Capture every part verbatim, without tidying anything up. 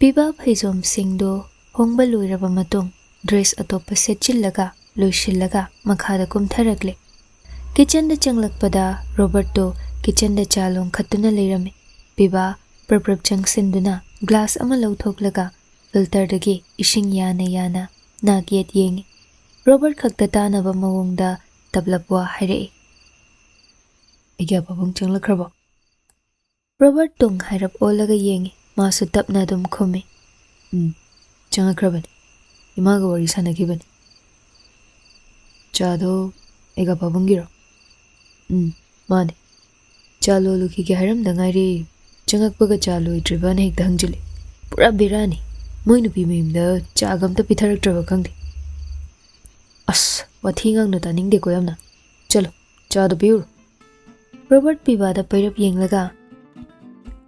ꯄꯤꯕꯥ ꯐꯩꯖꯣꯝꯁꯤꯡꯗꯨ ꯍꯣꯡꯕ ꯂꯣꯏꯔꯕ ꯃꯇꯨꯡ, ꯗ꯭ꯔꯦꯁ ꯑꯇꯣꯞꯄ ꯁꯦꯠꯆꯤꯜꯂꯒ, ꯂꯣꯏꯁꯤꯜꯂꯒ ꯃꯈꯥꯗ ꯀꯨꯝꯊꯔꯛꯂꯦ꯫ ꯀꯤꯆꯟꯗ ꯆꯪꯂꯛꯄꯗ ꯔꯣꯕꯔꯠꯇꯨ ꯀꯤꯆꯟꯗ ꯆꯥ ꯂꯣꯡꯈꯠꯇꯨꯅ ꯂꯩꯔꯝꯃꯤ꯫ ꯄꯤꯕꯥ ꯄ꯭ꯔꯞ ꯄ꯭ꯔꯞ ꯆꯪꯁꯤꯟꯗꯨꯅ ꯒ꯭ꯂꯥꯁ ꯑꯃ ꯂꯧꯊꯣꯛꯂꯒ ꯐꯤꯜꯇꯔꯗꯒꯤ ꯏꯁꯤꯡ ꯌꯥꯅ ꯌꯥꯅ ꯅꯥꯛ ꯌꯦꯠ ꯌꯦꯡꯉꯤ꯫ ꯔꯣꯕꯔꯠ ꯈꯛꯇ ꯇꯥꯅꯕ ꯃꯑꯣꯡꯗ ꯇꯞꯂꯞ ꯋꯥ ꯍꯥꯏꯔꯛꯏ꯫ "ꯑꯩꯒꯤ ꯑꯄꯥꯕꯨꯡ ꯆꯪꯂꯛꯈ꯭ꯔꯕꯣ?" ꯔꯣꯕꯔꯠ ꯇꯨꯡ ꯍꯥꯏꯔꯞ ꯑꯣꯜꯂꯒ ꯌꯦꯡꯉꯤ꯫ ꯃꯥꯁꯨ ꯇꯞꯅ ꯑꯗꯨꯝ ꯈꯨꯝꯃꯤ꯫ "ꯎꯝ, ꯆꯪꯉꯛꯈ꯭ꯔꯕꯅꯤ꯫ ꯏꯃꯥꯒ ꯋꯥꯔꯤ ꯁꯥꯟꯅꯈꯤꯕꯅꯤ꯫" "ꯆꯥꯗꯣ ꯑꯩꯒ ꯄꯥꯕꯨꯡꯒꯤꯔꯣ?" "ꯎꯝ, ꯃꯥꯅꯦ꯫ ꯆꯥ ꯂꯣꯜꯂꯨꯈꯤꯒꯦ ꯍꯥꯏꯔꯝꯗ ꯉꯥꯏꯔꯤ, ꯆꯪꯉꯛꯄꯒ ꯆꯥ ꯂꯣꯏꯗ꯭ꯔꯤꯕꯅ ꯍꯦꯛꯇ ꯍꯪꯖꯤꯜꯂꯤ꯫ ꯄꯨꯔꯥ ꯕꯦꯔꯥꯅꯤ꯫ ꯃꯣꯏ ꯅꯨꯄꯤ ꯃꯌꯨꯝꯗ ꯆꯥꯒ ꯑꯝꯇ ꯄꯤꯊꯔꯛꯇ꯭ꯔꯕ ꯈꯪꯗꯦ꯫ ꯑꯁ, ꯋꯥꯊꯤ ꯉꯥꯡꯅ ꯇꯥꯅꯤꯡꯗꯦꯀꯣ ꯌꯥꯝꯅ꯫ ꯆꯠꯂꯣ, ꯆꯥꯗꯣ ꯄꯤꯎꯔꯣ꯫" ꯔꯣꯕꯔꯠ ꯄꯤꯕꯥꯗ ꯄꯩꯔꯞ ꯌꯦꯡꯂꯒ,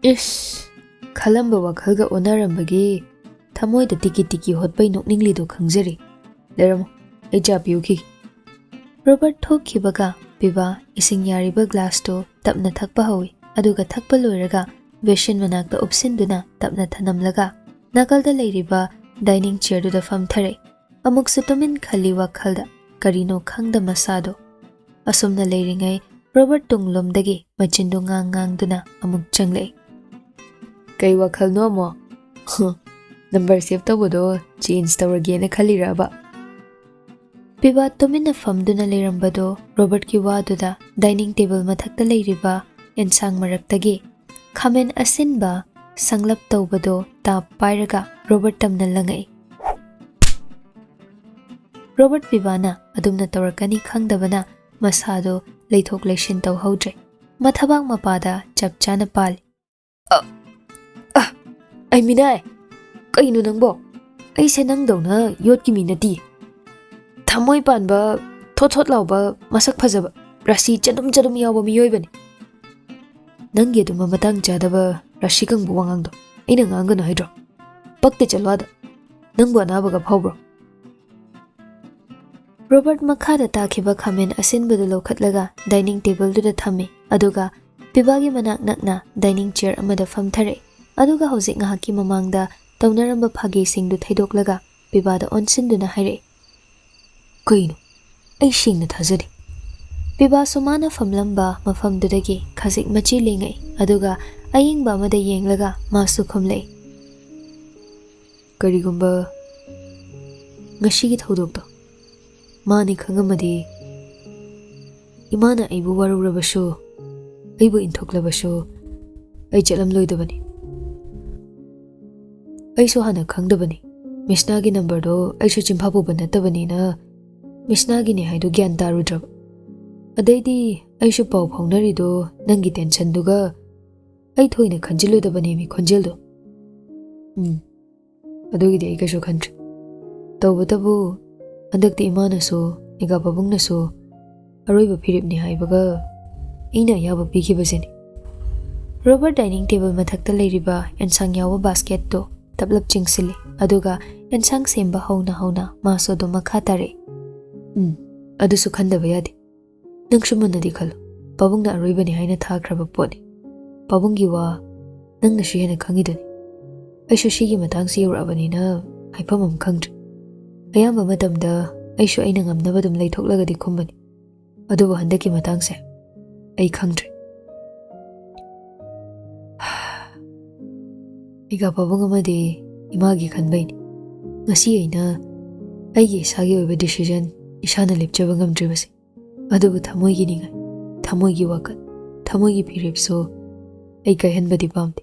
ꯏꯁ, ꯈꯜꯂꯝꯕ ꯋꯥꯈꯜꯒ ꯑꯣꯟꯅꯔꯝꯕꯒꯤ ꯊꯃꯣꯏꯗ ꯇꯤꯀꯤ ꯇꯤꯀꯤ ꯍꯣꯠꯄꯩ ꯅꯣꯛꯅꯤꯡꯂꯤꯗꯣ ꯈꯪꯖꯔꯤ꯫ "ꯂꯩꯔꯝꯃꯣ, ꯑꯩ ꯆꯥ ꯄꯤꯎꯈꯤꯒꯦ꯫" ꯔꯣꯕꯔꯠ ꯊꯣꯛꯈꯤꯕꯒ ꯄꯤꯕꯥ ꯏꯁꯤꯡ ꯌꯥꯔꯤꯕ ꯒ꯭ꯂꯥꯁꯇꯨ ꯇꯞꯅ ꯊꯛꯄ ꯍꯧꯏ, ꯑꯗꯨꯒ ꯊꯛꯄ ꯂꯣꯏꯔꯒ ꯕꯦꯁꯤꯟ ꯃꯅꯥꯛꯇ ꯎꯞꯁꯤꯟꯗꯨꯅ ꯇꯞꯅ ꯊꯅꯝꯂꯒ ꯅꯥꯀꯜꯗ ꯂꯩꯔꯤꯕ ꯗꯥꯏꯅꯤꯡ ꯆꯤꯌꯔꯗꯨꯗ ꯐꯝꯊꯔꯛꯏ꯫ ꯑꯃꯨꯛꯁꯨ ꯇꯨꯃꯤꯟ ꯈꯜꯂꯤ ꯋꯥꯈꯜꯗ, ꯀꯔꯤꯅꯣ ꯈꯪꯗ ꯃꯁꯥꯗꯣ꯫ ꯑꯁꯨꯝꯅ ꯂꯩꯔꯤꯉꯩ ꯔꯣꯕꯔꯠ ꯇꯨꯡꯂꯣꯝꯗꯒꯤ ꯃꯆꯤꯟꯗꯨ ꯉꯥꯡ ꯉꯥꯡꯗꯨꯅ ꯑꯃꯨꯛ ꯆꯪꯂꯛꯏ꯫ "ꯀꯩ ꯋꯥꯈꯜꯅꯣ ꯑꯃꯨꯛ? ꯍ, ꯅꯝꯕꯔ ꯁꯦꯚ ꯇꯧꯕꯗꯣ ꯆꯦꯟꯖ ꯇꯧꯔꯒꯦꯅ ꯈꯜꯂꯤꯔꯕ?" ꯄꯤꯕꯥ ꯇꯨꯃꯤꯟꯅ ꯐꯝꯗꯨꯅ ꯂꯩꯔꯝꯕꯗꯣ ꯔꯣꯕꯔꯠꯀꯤ ꯋꯥꯗꯨꯗ ꯗꯥꯏꯅꯤꯡ ꯇꯦꯕꯜ ꯃꯊꯛꯇ ꯂꯩꯔꯤꯕ ꯑꯦꯟꯁꯥꯡ ꯃꯔꯛꯇꯒꯤ ꯈꯥꯃꯦꯟ ꯑꯁꯤꯟꯕ ꯁꯪꯂꯞ ꯇꯧꯕꯗꯣ ꯇꯥꯞ ꯄꯥꯏꯔꯒ ꯔꯣꯕꯔꯠ ꯇꯝꯅ ꯂꯪꯉꯛꯏ꯫ ꯔꯣꯕꯔꯠ ꯄꯤꯕꯥꯅ ꯑꯗꯨꯝꯅ ꯇꯧꯔꯛꯀꯅꯤ ꯈꯪꯗꯕꯅ ꯃꯁꯥꯗꯣ ꯂꯩꯊꯣꯛ ꯂꯩꯁꯤꯟ ꯇꯧꯍꯧꯗ꯭ꯔꯦ꯫ ꯃꯊꯕꯥꯛ ꯃꯄꯥꯗ ꯆꯞ ꯆꯥꯅ ꯄꯥꯜꯂꯤ꯫ "ꯑ, ꯑ, ꯑꯩ ꯃꯤꯅꯥꯏ, ꯀꯩꯅꯣ ꯅꯪꯕꯣ? ꯑꯩꯁꯦ ꯅꯪꯗꯧꯅ ꯌꯣꯠꯀꯤ ꯃꯤ ꯅꯠꯇꯤꯌꯦ꯫ ꯊꯃꯣꯏ ꯄꯥꯟꯕ, ꯊꯣꯠ ꯊꯣꯠ ꯂꯥꯎꯕ, ꯃꯁꯛ ꯐꯖꯕ, ꯔꯥꯁꯤ ꯆꯗꯨꯝ ꯆꯗꯨꯝ ꯌꯥꯎꯕ ꯃꯤꯑꯣꯏꯕꯅꯤ꯫ ꯅꯪꯒꯤ ꯑꯗꯨꯝꯕ ꯃꯇꯥꯡ ꯆꯥꯗꯕ ꯔꯥꯁꯤ ꯀꯪꯕ ꯋꯥꯉꯥꯡꯗꯣ ꯑꯩꯅ ꯉꯥꯡꯒꯅꯨ ꯍꯥꯏꯗ꯭ꯔꯣ? ꯄꯛꯇꯦ, ꯆꯠꯂꯣ ꯑꯥꯗ꯫ ꯅꯪꯕꯨ ꯑꯅꯥꯕꯒ ꯐꯥꯎꯕ꯭ꯔꯣ?" ꯔꯣꯕꯔꯠ ꯃꯈꯥꯗ ꯇꯥꯈꯤꯕ ꯈꯥꯃꯦꯟ ꯑꯁꯤꯟꯕꯗꯨ ꯂꯧꯈꯠꯂꯒ ꯗꯥꯏꯅꯤꯡ ꯇꯦꯕꯜꯗꯨꯗ ꯊꯝꯃꯤ, ꯑꯗꯨꯒ ꯄꯤꯕꯥꯒꯤ ꯃꯅꯥꯛ ꯅꯛꯅ ꯗꯥꯏꯅꯤꯡ ꯆꯤꯌꯔ ꯑꯃꯗ ꯐꯝꯊꯔꯛꯏ, ꯑꯗꯨꯒ ꯍꯧꯖꯤꯛ ꯉꯥꯏꯍꯥꯛꯀꯤ ꯃꯃꯥꯡꯗ ꯇꯧꯅꯔꯝꯕ ꯐꯥꯒꯤꯁꯤꯡꯗꯨ ꯊꯩꯗꯣꯛꯂꯒ ꯄꯤꯕꯥꯗ ꯑꯣꯟꯁꯤꯟꯗꯨꯅ ꯍꯥꯏꯔꯛꯏ, "ꯀꯩꯅꯣ? ꯑꯩ ꯁꯦꯡꯅ ꯊꯥꯖꯗꯦ꯫" ꯄꯤꯕꯥꯁꯨ ꯃꯥꯅ ꯐꯝꯂꯝꯕ ꯃꯐꯝꯗꯨꯗꯒꯤ ꯈꯖꯤꯛ ꯃꯆꯤ ꯂꯦꯡꯉꯛꯏ, ꯑꯗꯨꯒ ꯑꯌꯦꯡꯕ ꯑꯃꯗ ꯌꯦꯡꯂꯒ ꯃꯥꯁꯨ ꯈꯨꯝꯂꯛꯏ, "ꯀꯔꯤꯒꯨꯝꯕ ꯉꯁꯤꯒꯤ ꯊꯧꯗꯣꯛꯇꯣ ꯃꯥꯅꯤ ꯈꯪꯉꯝꯃꯗꯤ, ꯏꯃꯥꯅ ꯑꯩꯕꯨ ꯋꯥꯔꯧꯔꯕꯁꯨ, ꯑꯩꯕꯨ ꯏꯟꯊꯣꯛꯂꯕꯁꯨ, ꯑꯩ ꯆꯠꯂꯝꯂꯣꯏꯗꯕꯅꯤ꯫ ꯑꯩꯁꯨ ꯍꯥꯟꯅ ꯈꯪꯗꯕꯅꯤ꯫ ꯃꯤꯁꯅꯥꯒꯤ ꯅꯝꯕꯔꯗꯣ ꯑꯩꯁꯨ ꯆꯤꯟꯐꯥ ꯄꯨꯕ ꯅꯠꯇꯕꯅꯤꯅ ꯃꯤꯁꯅꯥꯒꯤꯅꯦ ꯍꯥꯏꯗꯣ ꯒ꯭ꯌꯥꯟ ꯇꯥꯔꯨꯗ꯭ꯔꯕ꯫ ꯑꯗꯩꯗꯤ ꯑꯩꯁꯨ ꯄꯥꯎ ꯐꯥꯎꯅꯔꯤꯗꯣ ꯅꯪꯒꯤ ꯇꯦꯟꯁꯟꯗꯨꯒ ꯑꯩ ꯊꯣꯏꯅ ꯈꯟꯖꯤꯜꯂꯨꯗꯕꯅꯦꯃꯤ ꯈꯣꯟꯖꯦꯜꯗꯣ꯫ ꯎꯝ, ꯑꯗꯨꯒꯤꯗꯤ ꯑꯩ ꯀꯩꯁꯨ ꯈꯟꯗ꯭ꯔꯦ꯫ ꯇꯧꯕꯇꯕꯨ ꯍꯟꯗꯛꯇꯤ ꯏꯃꯥꯅꯁꯨ, ꯅꯤꯒꯥ ꯄꯥꯕꯨꯡꯅꯁꯨ ꯑꯔꯣꯏꯕ ꯐꯤꯔꯦꯞꯅꯤ ꯍꯥꯏꯕꯒ ꯑꯩꯅ ꯑꯌꯥꯕ ꯄꯤꯈꯤꯕꯁꯤꯅꯤ꯫" ꯔꯣꯕꯔꯠ ꯗꯥꯏꯅꯤꯡ ꯇꯦꯕꯜ ꯃꯊꯛꯇ ꯂꯩꯔꯤꯕ ꯑꯦꯟꯁꯥꯡ ꯌꯥꯎꯕ ꯕꯥꯁꯀꯦꯠꯇꯣ ꯇꯞꯂꯞ ꯆꯤꯡꯁꯤꯜꯂꯤ, ꯑꯗꯨꯒ ꯑꯦꯟꯁꯥꯡ ꯁꯦꯝꯕ ꯍꯧꯅ ꯍꯧꯅ ꯃꯥꯁꯨ ꯑꯗꯨꯝ ꯃꯈꯥ ꯇꯥꯔꯛꯏ꯫ "ꯎꯝ, ꯑꯗꯨꯁꯨ ꯈꯟꯗꯕ ꯌꯥꯗꯦ꯫ ꯅꯪꯁꯨ ꯃꯨꯟꯅꯗꯤ ꯈꯜꯂꯨ꯫ ꯄꯥꯕꯨꯡꯅ ꯑꯔꯣꯏꯕꯅꯤ ꯍꯥꯏꯅ ꯊꯥꯈ꯭ꯔꯕ ꯄꯣꯠꯅꯤ꯫ ꯄꯥꯕꯨꯡꯒꯤ ꯋꯥ ꯅꯪꯅꯁꯨ ꯍꯦꯟꯅ ꯈꯪꯉꯤꯗꯨꯅꯤ꯫ ꯑꯩꯁꯨ ꯁꯤꯒꯤ ꯃꯇꯥꯡꯁꯤ ꯌꯧꯔꯛꯑꯕꯅꯤꯅ ꯍꯥꯏꯐꯝ ꯑꯃ ꯈꯪꯗ꯭ꯔꯦ꯫ ꯑꯌꯥꯝꯕ ꯃꯇꯝꯗ ꯑꯩꯁꯨ ꯑꯩꯅ ꯉꯝꯅꯕ ꯑꯗꯨꯝ ꯂꯩꯊꯣꯛꯂꯒꯗꯤ ꯈꯨꯝꯕꯅꯤ꯫ ꯑꯗꯨꯕꯨ ꯍꯟꯗꯛꯀꯤ ꯃꯇꯥꯡꯁꯦ ꯑꯩ ꯈꯪꯗ꯭ꯔꯦ꯫" ꯅꯤꯒꯥ ꯄꯥꯕꯨꯡ ꯑꯃꯗꯤ ꯏꯃꯥꯒꯤ ꯈꯟꯕꯩꯅꯤ ꯉꯁꯤ ꯑꯩꯅ ꯑꯩꯒꯤ ꯏꯁꯥꯒꯤ ꯑꯣꯏꯕ ꯗꯤꯁꯤꯖꯟ ꯏꯁꯥꯅ ꯂꯦꯞꯆꯕ ꯉꯝꯗ꯭ꯔꯤꯕꯁꯦ꯫ ꯑꯗꯨꯕꯨ ꯊꯃꯣꯏꯒꯤ ꯅꯤꯡꯉꯥꯏ, ꯊꯃꯣꯏꯒꯤ ꯋꯥꯈꯜ, ꯊꯃꯣꯏꯒꯤ ꯐꯤꯔꯦꯞꯁꯨ ꯑꯩ ꯀꯥꯏꯍꯟꯕꯗꯤ ꯄꯥꯝꯗꯦ꯫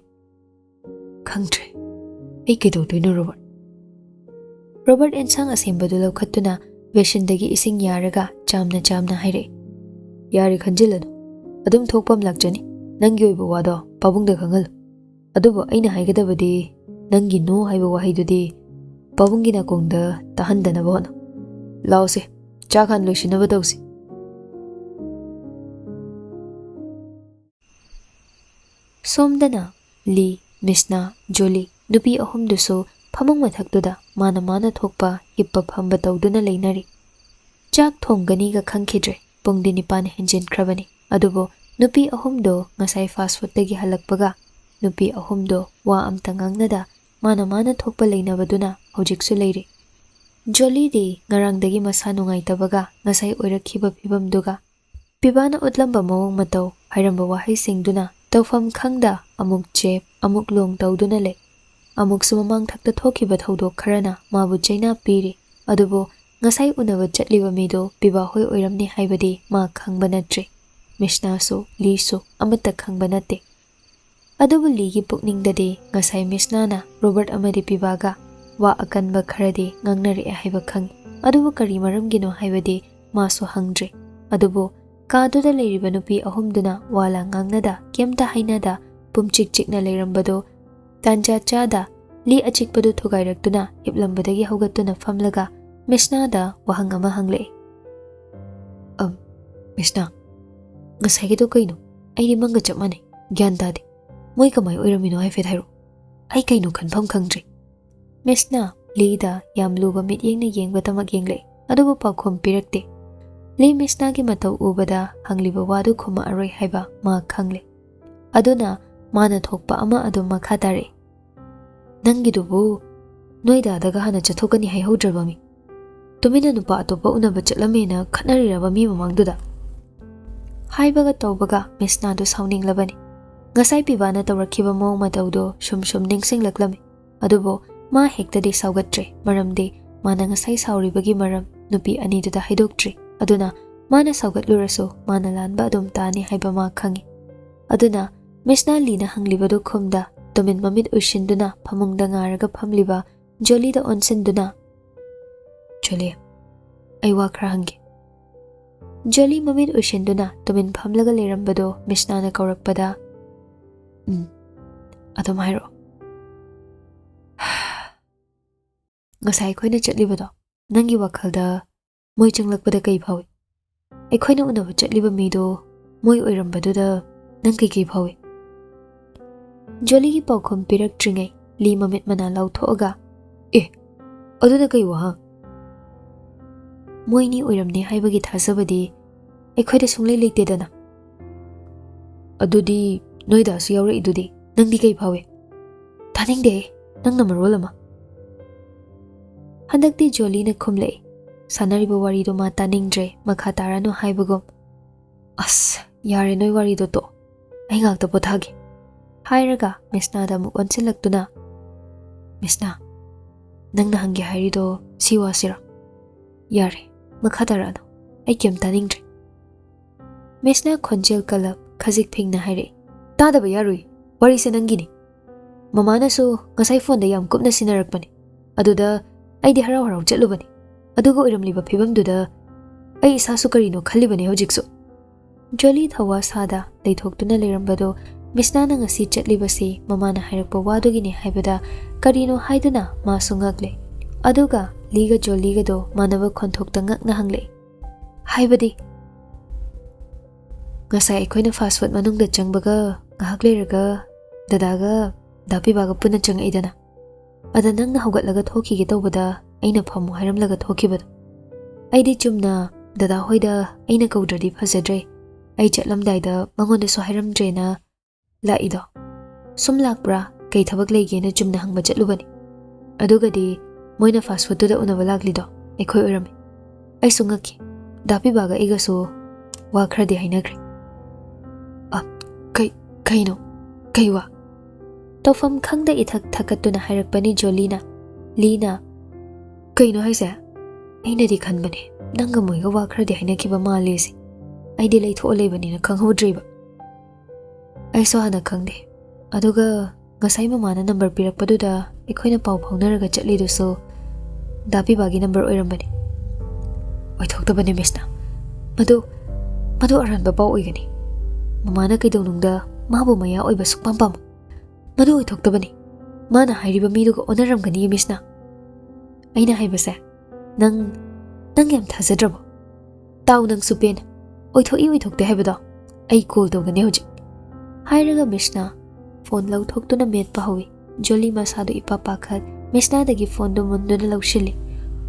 ꯈꯪꯗ꯭ꯔꯦ, ꯑꯩ ꯀꯩꯗꯧꯗꯣꯏꯅꯣ, ꯔꯣꯕꯔꯠ꯫ ꯔꯣꯕꯔꯠ ꯑꯦꯟꯁꯥꯡ ꯑꯁꯦꯝꯕꯗꯨ ꯂꯧꯈꯠꯇꯨꯅ ꯕꯦꯁꯤꯟꯗꯒꯤ ꯏꯁꯤꯡ ꯌꯥꯔꯒ ꯆꯥꯝꯅ ꯆꯥꯝꯅ ꯍꯥꯏꯔꯛꯏ꯫ "ꯌꯥꯔꯦ, ꯈꯟꯖꯤꯜꯂꯅꯨ꯫ ꯑꯗꯨꯝ ꯊꯣꯛꯄ ꯑꯃ ꯂꯥꯛꯆꯅꯤ꯫ ꯅꯪꯒꯤ ꯑꯣꯏꯕ ꯋꯥꯗꯣ ꯄꯥꯕꯨꯡꯗ ꯈꯪꯍꯜꯂꯨ꯫ ꯑꯗꯨꯕꯨ ꯑꯩꯅ ꯍꯥꯏꯒꯗꯕꯗꯤ ꯅꯪꯒꯤ 'ꯅꯣ' ꯍꯥꯏꯕ ꯋꯥꯍꯩꯗꯨꯗꯤ ꯄꯥꯕꯨꯡꯒꯤ ꯅꯥꯀꯣꯡꯗ ꯇꯥꯍꯟꯗꯅꯕ ꯍꯣꯠꯅꯧ꯫ ꯂꯥꯛꯑꯣꯁꯦ, ꯆꯥꯛ ꯍꯥꯟꯅ ꯂꯣꯏꯁꯤꯟꯅꯕ ꯇꯧꯁꯤ꯫" ꯁꯣꯝꯗꯅ ꯂꯤ, ꯃꯤꯁꯅꯥ, ꯖꯣꯂꯤ ꯅꯨꯄꯤ ꯑꯍꯨꯝꯗꯨꯁꯨ ꯐꯃꯨꯡ ꯃꯊꯛꯇꯨꯗ ꯃꯥꯅ ꯃꯥꯅ ꯊꯣꯛꯄ ꯍꯤꯞꯄ ꯐꯝꯕ ꯇꯧꯗꯨꯅ ꯂꯩꯅꯔꯤ꯫ ꯆꯥꯛ ꯊꯣꯡꯒꯅꯤꯒ ꯈꯪꯈꯤꯗ꯭ꯔꯦ꯫ ꯄꯨꯡꯗꯤ ꯅꯤꯄꯥꯟ ꯍꯦꯟꯖꯤꯟꯈ꯭ꯔꯕꯅꯤ꯫ ꯑꯗꯨꯕꯨ ꯅꯨꯄꯤ ꯑꯍꯨꯝꯗꯣ ꯉꯁꯥꯏ ꯐꯥꯁ ꯐꯨꯗꯇꯒꯤ ꯍꯜꯂꯛꯄꯒ ꯅꯨꯄꯤ ꯑꯍꯨꯝꯗꯣ ꯋꯥ ꯑꯝꯇ ꯉꯥꯡꯅꯗ ꯃꯥꯅ ꯃꯥꯅ ꯊꯣꯛꯄ ꯂꯩꯅꯕꯗꯨꯅ ꯍꯧꯖꯤꯛꯁꯨ ꯂꯩꯔꯤ꯫ ꯖꯣꯂꯤꯗꯤ ꯉꯔꯥꯡꯗꯒꯤ ꯃꯁꯥ ꯅꯨꯡꯉꯥꯏꯇꯕꯒ ꯉꯁꯥꯏ ꯑꯣꯏꯔꯛꯈꯤꯕ ꯐꯤꯕꯝꯗꯨꯒ ꯄꯤꯕꯥꯅ ꯎꯠꯂꯝꯕ ꯃꯑꯣꯡ ꯃꯇꯧ, ꯍꯥꯏꯔꯝꯕ ꯋꯥꯍꯩꯁꯤꯡꯗꯨꯅ ꯇꯧꯐꯝ ꯈꯪꯗ ꯑꯃꯨꯛ ꯆꯦꯞ, ꯑꯃꯨꯛ ꯂꯣꯡ ꯇꯧꯗꯨꯅ ꯂꯩ꯫ ꯑꯃꯨꯛꯁꯨ ꯃꯃꯥꯡ ꯊꯛꯇ ꯊꯣꯛꯈꯤꯕ ꯊꯧꯗꯣꯛ ꯈꯔꯅ ꯃꯥꯕꯨ ꯆꯩꯅꯥ ꯄꯤꯔꯤ꯫ ꯑꯗꯨꯕꯨ ꯉꯁꯥꯏ ꯎꯅꯕ ꯆꯠꯂꯤꯕ ꯃꯤꯗꯨ ꯄꯤꯕꯥ ꯍꯣꯏ ꯑꯣꯏꯔꯝꯅꯤ ꯍꯥꯏꯕꯗꯤ ꯃꯥ ꯈꯪꯕ ꯅꯠꯇ꯭ꯔꯤ꯫ ꯃꯤꯁꯅꯥꯁꯨ, ꯂꯤꯁꯨ ꯑꯃꯠꯇ ꯈꯪꯕ ꯅꯠꯇꯦ꯫ ꯑꯗꯨꯕꯨ ꯂꯤꯒꯤ ꯄꯨꯛꯅꯤꯡꯗꯗꯤ ꯉꯁꯥꯏ ꯃꯤꯁꯅꯥꯅ ꯔꯣꯕꯔꯠ ꯑꯃꯗꯤ ꯄꯤꯕꯥꯒ ꯋꯥ ꯑꯀꯟꯕ ꯈꯔꯗꯤ ꯉꯥꯡꯅꯔꯛꯑꯦ ꯍꯥꯏꯕ ꯈꯪꯏ꯫ ꯑꯗꯨꯕꯨ ꯀꯔꯤ ꯃꯔꯝꯒꯤꯅꯣ ꯍꯥꯏꯕꯗꯤ ꯃꯥꯁꯨ ꯍꯪꯗ꯭ꯔꯤ꯫ ꯑꯗꯨꯕꯨ ꯀꯥꯗꯨꯗ ꯂꯩꯔꯤꯕ ꯅꯨꯄꯤ ꯑꯍꯨꯝꯗꯨꯅ ꯋꯥ ꯂꯥꯡ ꯉꯥꯡꯅꯗ, ꯀꯩꯝꯇ ꯍꯥꯏꯅꯗ, ꯄꯨꯝꯆꯤꯛ ꯆꯤꯛꯅ ꯂꯩꯔꯝꯕꯗꯨ ꯇꯥꯟꯖꯥ ꯆꯥꯗ ꯂꯤ ꯑꯆꯤꯛꯄꯗꯨ ꯊꯨꯒꯥꯏꯔꯛꯇꯨꯅ ꯍꯤꯞꯂꯝꯕꯗꯒꯤ ꯍꯧꯒꯠꯇꯨꯅ ꯐꯝꯂꯒ ꯃꯤꯁꯅꯥꯗ ꯋꯥꯍꯪ ꯑꯃ ꯍꯪꯂꯛꯏ꯫ "ꯑꯝ, ꯃꯤꯁꯅꯥ, ꯉꯁꯥꯏꯒꯤꯗꯣ ꯀꯩꯅꯣ? ꯑꯩꯗꯤ ꯃꯪꯒ ꯆꯞ ꯃꯥꯟꯅꯩ, ꯒ꯭ꯌꯥꯟ ꯇꯥꯗꯦ꯫ ꯃꯣꯏ ꯀꯃꯥꯏ ꯑꯣꯏꯔꯝꯃꯤꯅꯣ ꯍꯥꯏꯐꯦꯠ ꯍꯥꯏꯔꯛꯑꯣ꯫ ꯑꯩ ꯀꯩꯅꯣ ꯈꯟꯐꯝ ꯈꯪꯗ꯭ꯔꯦ꯫" ꯃꯤꯁꯅꯥ ꯂꯤꯗ ꯌꯥꯝ ꯂꯨꯕ ꯃꯤꯠꯌꯦꯡꯅ ꯌꯦꯡꯕꯗꯃꯛ ꯌꯦꯡꯂꯛꯏ, ꯑꯗꯨꯕꯨ ꯄꯥꯎꯈꯨꯝ ꯄꯤꯔꯛꯇꯦ꯫ ꯂꯤ ꯃꯤꯁꯅꯥꯒꯤ ꯃꯇꯧ ꯎꯕꯗ ꯍꯪꯂꯤꯕ ꯋꯥꯗꯨ ꯈꯨꯝꯃꯛꯑꯔꯣꯏ ꯍꯥꯏꯕ ꯃꯥ ꯈꯪꯂꯦ꯫ ꯑꯗꯨꯅ ꯃꯥꯅ ꯊꯣꯛꯄ ꯑꯃ ꯑꯗꯨꯝ ꯃꯈꯥ ꯇꯥꯔꯛꯏ꯫ "ꯅꯪꯒꯤꯗꯨꯕꯨ ꯅꯣꯏ ꯗꯥꯗꯒ ꯍꯥꯟꯅ ꯆꯠꯊꯣꯛꯀꯅꯤ ꯍꯥꯏꯍꯧꯗ꯭ꯔꯕ ꯃꯤ? ꯇꯨꯃꯤꯟꯅ ꯅꯨꯄꯥ ꯑꯇꯣꯞꯄ ꯎꯅꯕ ꯆꯠꯂꯝꯃꯦꯅ ꯈꯠꯅꯔꯤꯔꯕ ꯃꯤ ꯃꯃꯥꯡꯗꯨꯗ?" ꯍꯥꯏꯕꯒ ꯇꯧꯕꯒ ꯃꯤꯁꯅꯥꯗꯨ ꯁꯥꯎꯅꯤꯡꯂꯕꯅꯤ꯫ ꯉꯁꯥꯏ ꯄꯤꯕꯥꯅ ꯇꯧꯔꯛꯈꯤꯕ ꯃꯑꯣꯡ ꯃꯇꯧꯗꯨ ꯁꯨꯝ ꯁꯨꯝ ꯅꯤꯡꯁꯤꯡꯂꯛꯂꯝꯃꯤ꯫ ꯑꯗꯨꯕꯨ ꯃꯥ ꯍꯦꯛꯇꯗꯤ ꯁꯥꯎꯒꯠꯇ꯭ꯔꯦ, ꯃꯔꯝꯗꯤ ꯃꯥꯅ ꯉꯁꯥꯏ ꯁꯥꯎꯔꯤꯕꯒꯤ ꯃꯔꯝ ꯅꯨꯄꯤ ꯑꯅꯤꯗꯨꯗ ꯍꯥꯏꯗꯣꯛꯇ꯭ꯔꯤ꯫ ꯑꯗꯨꯅ ꯃꯥꯅ ꯁꯥꯎꯒꯠꯂꯨꯔꯁꯨ ꯃꯥꯅ ꯂꯥꯟꯕ ꯑꯗꯨꯝ ꯇꯥꯅꯤ ꯍꯥꯏꯕ ꯃꯥ ꯈꯪꯏ꯫ ꯑꯗꯨꯅ ꯃꯤꯁꯅꯥ ꯂꯤꯅ ꯍꯪꯂꯤꯕꯗꯨ ꯈꯨꯝꯗ ꯇꯨꯃꯤꯟ ꯃꯃꯤꯠ ꯎꯏꯁꯤꯟꯗꯨꯅ ꯐꯃꯨꯡꯗ ꯉꯥꯔꯒ ꯐꯝꯂꯤꯕ ꯖꯣꯂꯤꯗ ꯑꯣꯟꯁꯤꯟꯗꯨꯅ, "ꯖꯣꯂꯤ, ꯑꯩ ꯋꯥ ꯈꯔ ꯍꯪꯒꯦ꯫" ꯖꯣꯂꯤ ꯃꯃꯤꯠ ꯎꯏꯁꯤꯟꯗꯨꯅ ꯇꯨꯃꯤꯟ ꯐꯝꯂꯒ ꯂꯩꯔꯝꯕꯗꯨ ꯃꯤꯁꯅꯥꯅ ꯀꯧꯔꯛꯄꯗ, "ꯎꯝ, ꯑꯗꯨꯝ ꯍꯥꯏꯔꯛꯑꯣ꯫" "ꯉꯁꯥꯏ ꯑꯩꯈꯣꯏꯅ ꯆꯠꯂꯤꯕꯗꯣ, ꯅꯪꯒꯤ ꯋꯥꯈꯜꯗ ꯃꯣꯏ ꯆꯪꯂꯛꯄꯗ ꯀꯩ ꯐꯥꯎꯏ? ꯑꯩꯈꯣꯏꯅ ꯎꯅꯕ ꯆꯠꯂꯤꯕ ꯃꯤꯗꯣ ꯃꯣꯏ ꯑꯣꯏꯔꯝꯕꯗꯨꯗ ꯅꯪ ꯀꯩꯀꯩ ꯐꯥꯎꯏ?" ꯖꯣꯂꯤꯒꯤ ꯄꯥꯎꯈꯨꯝ ꯄꯤꯔꯛꯇ꯭ꯔꯤꯉꯩ ꯂꯤ ꯃꯃꯤꯠ ꯃꯅꯥ ꯂꯥꯎꯊꯣꯛꯑꯒ, "ꯑꯦ, ꯑꯗꯨꯅ ꯀꯩ ꯋꯥꯍꯪ? ꯃꯣꯏꯅꯤ ꯑꯣꯏꯔꯝꯅꯤ ꯍꯥꯏꯕꯒꯤ ꯊꯥꯖꯕꯗꯤ ꯑꯩꯈꯣꯏꯗ ꯁꯨꯡꯂꯩ ꯂꯩꯇꯦꯗꯅ꯫" "ꯑꯗꯨꯗꯤ ꯅꯣꯏꯗꯁꯨ ꯌꯥꯎꯔꯛꯏꯗꯨꯗꯤ ꯅꯪꯗꯤ ꯀꯩ ꯐꯥꯎꯏ?" "ꯇꯥꯅꯤꯡꯗꯦ, ꯅꯪꯅ ꯃꯔꯣꯜ ꯑꯃ꯫ ꯍꯟꯗꯛꯇꯤ ꯖꯣꯂꯤꯅ ꯈꯨꯝꯂꯛꯏ꯫ ꯁꯥꯟꯅꯔꯤꯕ ꯋꯥꯔꯤꯗꯣ ꯃꯥ ꯇꯥꯅꯤꯡꯗ꯭ꯔꯦ, ꯃꯈꯥ ꯇꯥꯔꯅꯨ ꯍꯥꯏꯕꯒꯨꯝ꯫ "ꯑꯁ, ꯌꯥꯔꯦ ꯅꯣꯏ ꯋꯥꯔꯤꯗꯣ ꯇꯣꯛꯑꯣ, ꯑꯩ ꯉꯥꯛꯇ ꯄꯣꯊꯥꯒꯦ" ꯍꯥꯏꯔꯒ ꯃꯤꯁꯅꯥꯗ ꯑꯃꯨꯛ ꯑꯣꯟꯁꯤꯜꯂꯛꯇꯨꯅ, "ꯃꯤꯁꯅꯥ, ꯅꯪꯅ ꯍꯪꯒꯦ ꯍꯥꯏꯔꯤꯗꯣ ꯁꯤ ꯋꯥꯁꯤꯔꯣ?" "ꯌꯥꯔꯦ, ꯃꯈꯥ ꯇꯥꯔꯛꯑꯅꯨ, ꯑꯩ ꯀꯩꯝ ꯇꯥꯅꯤꯡꯗ꯭ꯔꯦ"꯫ ꯃꯤꯁꯅꯥ ꯈꯣꯟꯖꯦꯜ ꯀꯜꯂꯞ ꯈꯖꯤꯛ ꯐꯤꯡꯅ ꯍꯥꯏꯔꯛꯏ꯫ "ꯇꯥꯗꯕ ꯌꯥꯔꯣꯏ, ꯋꯥꯔꯤꯁꯦ ꯅꯪꯒꯤꯅꯤ꯫ ꯃꯃꯥꯅꯁꯨ ꯉꯁꯥꯏ ꯐꯣꯟꯗ ꯌꯥꯝ ꯀꯨꯞꯅ ꯁꯤꯟꯅꯔꯛꯄꯅꯤ꯫ ꯑꯗꯨꯗ ꯑꯩꯗꯤ ꯍꯔꯥꯎ ꯍꯔꯥꯎ ꯆꯠꯂꯨꯕꯅꯤ꯫ ꯑꯗꯨꯒ ꯑꯣꯏꯔꯝꯂꯤꯕ ꯐꯤꯕꯝꯗꯨꯗ ꯑꯩ ꯏꯁꯥꯁꯨ ꯀꯔꯤꯅꯣ ꯈꯜꯂꯤꯕꯅꯤ ꯍꯧꯖꯤꯛꯁꯨ"꯫ ꯖꯣꯂꯤ ꯊꯧꯋꯥ ꯁꯥꯗ ꯂꯩꯊꯣꯛꯇꯨꯅ ꯂꯩꯔꯝꯕꯗꯣ ꯃꯤꯁꯅꯥꯅ ꯉꯁꯤ ꯆꯠꯂꯤꯕꯁꯤ ꯃꯃꯥꯅ ꯍꯥꯏꯔꯛꯄ ꯋꯥꯗꯨꯒꯤꯅꯤ ꯍꯥꯏꯕꯗ ꯀꯔꯤꯅꯣ ꯍꯥꯏꯗꯨꯅ ꯃꯥꯁꯨ ꯉꯛꯂꯦ꯫ ꯑꯗꯨꯒ ꯂꯤꯒ ꯖꯣꯂꯤꯒꯗꯣ ꯃꯥꯟꯅꯕ ꯈꯣꯟꯊꯣꯛꯇ ꯉꯛꯅ ꯍꯪꯂꯛꯏ꯫ "ꯍꯥꯏꯕꯗꯤ?" "ꯉꯁꯥꯏ ꯑꯩꯈꯣꯏꯅ ꯐꯥꯁ ꯐꯨꯗ ꯃꯅꯨꯡꯗ ꯆꯪꯕꯒ ꯉꯥꯏꯍꯥꯛ ꯂꯩꯔꯒ ꯗꯗꯥꯒ ꯗꯥ ꯄꯤꯕꯥꯒ ꯄꯨꯟꯅ ꯆꯪꯉꯛꯏꯗꯅ꯫ ꯑꯗ ꯅꯪꯅ ꯍꯧꯒꯠꯂꯒ ꯊꯣꯛꯈꯤꯒꯦ ꯇꯧꯕꯗ ꯑꯩꯅ ꯐꯝꯃꯨ ꯍꯥꯏꯔꯝꯂꯒ ꯊꯣꯛꯈꯤꯕꯗꯣ꯫ ꯑꯩꯗꯤ ꯆꯨꯝꯅ ꯗꯗꯥ ꯍꯣꯏꯗ ꯑꯩꯅ ꯀꯧꯗ꯭ꯔꯗꯤ ꯐꯖꯗ꯭ꯔꯦ, ꯑꯩ ꯆꯠꯂꯝꯗꯥꯏꯗ ꯃꯉꯣꯟꯗꯁꯨ ꯍꯥꯏꯔꯝꯗ꯭ꯔꯦꯅ ꯂꯥꯛꯏꯗꯣ꯫ ꯁꯨꯝ ꯂꯥꯛꯄ꯭ꯔꯥ, ꯀꯩ ꯊꯕꯛ ꯂꯩꯒꯦꯅ ꯆꯨꯝꯅ ꯍꯪꯕ ꯆꯠꯂꯨꯕꯅꯤ꯫ ꯑꯗꯨꯒꯗꯤ ꯃꯣꯏꯅ ꯐꯥꯁ ꯐꯨꯗꯇꯨꯗ ꯎꯅꯕ ꯂꯥꯛꯂꯤꯗꯣ ꯑꯩꯈꯣꯏ ꯑꯣꯏꯔꯝꯃꯤ꯫ ꯑꯩꯁꯨ ꯉꯛꯈꯤ꯫ ꯗꯥ ꯄꯤꯕꯥꯒ ꯑꯩꯒꯁꯨ ꯋꯥ ꯈꯔꯗꯤ ꯍꯥꯏꯅꯈ꯭ꯔꯦ"꯫ "ꯑ, ꯀꯩ, ꯀꯩꯅꯣ? ꯀꯩ ꯋꯥ?" ꯇꯧꯐꯝ ꯈꯪꯗ ꯏꯊꯛ ꯊꯛꯀꯠꯇꯨꯅ ꯍꯥꯏꯔꯛꯄꯅꯤ ꯖꯣꯂꯤꯅ꯫ ꯂꯤꯅ, "ꯀꯩꯅꯣ ꯍꯥꯏꯁꯦ? ꯑꯩꯅꯗꯤ ꯈꯟꯕꯅꯦ ꯅꯪꯒ ꯃꯣꯏꯒ ꯋꯥ ꯈꯔꯗꯤ ꯍꯥꯏꯅꯈꯤꯕ ꯃꯥꯜꯂꯦ ꯁꯤ꯫ ꯑꯩꯗꯤ ꯂꯩꯊꯣꯛꯑ ꯂꯩꯕꯅꯤꯅ ꯈꯪꯍꯧꯗ꯭ꯔꯤꯕ"꯫ "ꯑꯩꯁꯨ ꯍꯥꯟꯅ ꯈꯪꯗꯦ꯫ ꯑꯗꯨꯒ ꯉꯁꯥꯏ ꯃꯃꯥꯅ ꯅꯝꯕꯔ ꯄꯤꯔꯛꯄꯗꯨꯗ ꯑꯩꯈꯣꯏꯅ ꯄꯥꯎ ꯐꯥꯎꯅꯔꯒ ꯆꯠꯂꯤꯗꯨꯁꯨ ꯗꯥ ꯄꯤꯕꯥꯒꯤ ꯅꯝꯕꯔ ꯑꯣꯏꯔꯝꯕꯅꯤ"꯫ "ꯑꯣꯏꯊꯣꯛꯇꯕꯅꯤ ꯃꯤꯁꯅ꯫ ꯃꯗꯨ, ꯃꯗꯨ ꯑꯔꯥꯟꯕ ꯄꯥꯎ ꯑꯣꯏꯒꯅꯤ꯫ ꯃꯃꯥꯅ ꯀꯩꯗꯧꯅꯨꯡꯗ ꯃꯥꯕꯨ ꯃꯌꯥ ꯑꯣꯏꯕ ꯁꯨꯛꯄꯥꯝ ꯄꯥꯝꯃꯣꯏ꯫ ꯃꯗꯨ ꯑꯣꯏꯊꯣꯛꯇꯕꯅꯤ꯫ ꯃꯥꯅ ꯍꯥꯏꯔꯤꯕ ꯃꯤꯗꯨꯒ ꯑꯣꯟꯅꯔꯝꯒꯅꯤ ꯃꯤꯁꯅ꯫ ꯑꯩꯅ ꯍꯥꯏꯕꯁꯦ ꯅꯪ, ꯅꯪ ꯌꯥꯝ ꯊꯥꯖꯗ꯭ꯔꯕꯣ? ꯇꯥꯎ ꯅꯪꯁꯨ ꯄꯦꯟꯅ꯫ ꯑꯣꯏꯊꯣꯛꯏ ꯑꯣꯏꯊꯣꯛꯇꯦ ꯍꯥꯏꯕꯗꯣ ꯑꯩ ꯀꯣꯜ ꯇꯧꯒꯅꯤ ꯍꯧꯖꯤꯛ"꯫ ꯍꯥꯏꯔꯒ ꯃꯤꯁꯅ ꯐꯣꯟ ꯂꯧꯊꯣꯛꯇꯨꯅ ꯃꯦꯠꯄ ꯍꯧꯏ꯫ ꯖꯣꯂꯤ ꯃꯁꯥꯗꯨ ꯏꯄꯥ ꯄꯥꯈꯠ ꯃꯤꯁꯅꯥꯗꯒꯤ ꯐꯣꯟꯗꯨ ꯃꯨꯟꯗꯨꯅ ꯂꯧꯁꯤꯜꯂꯤ꯫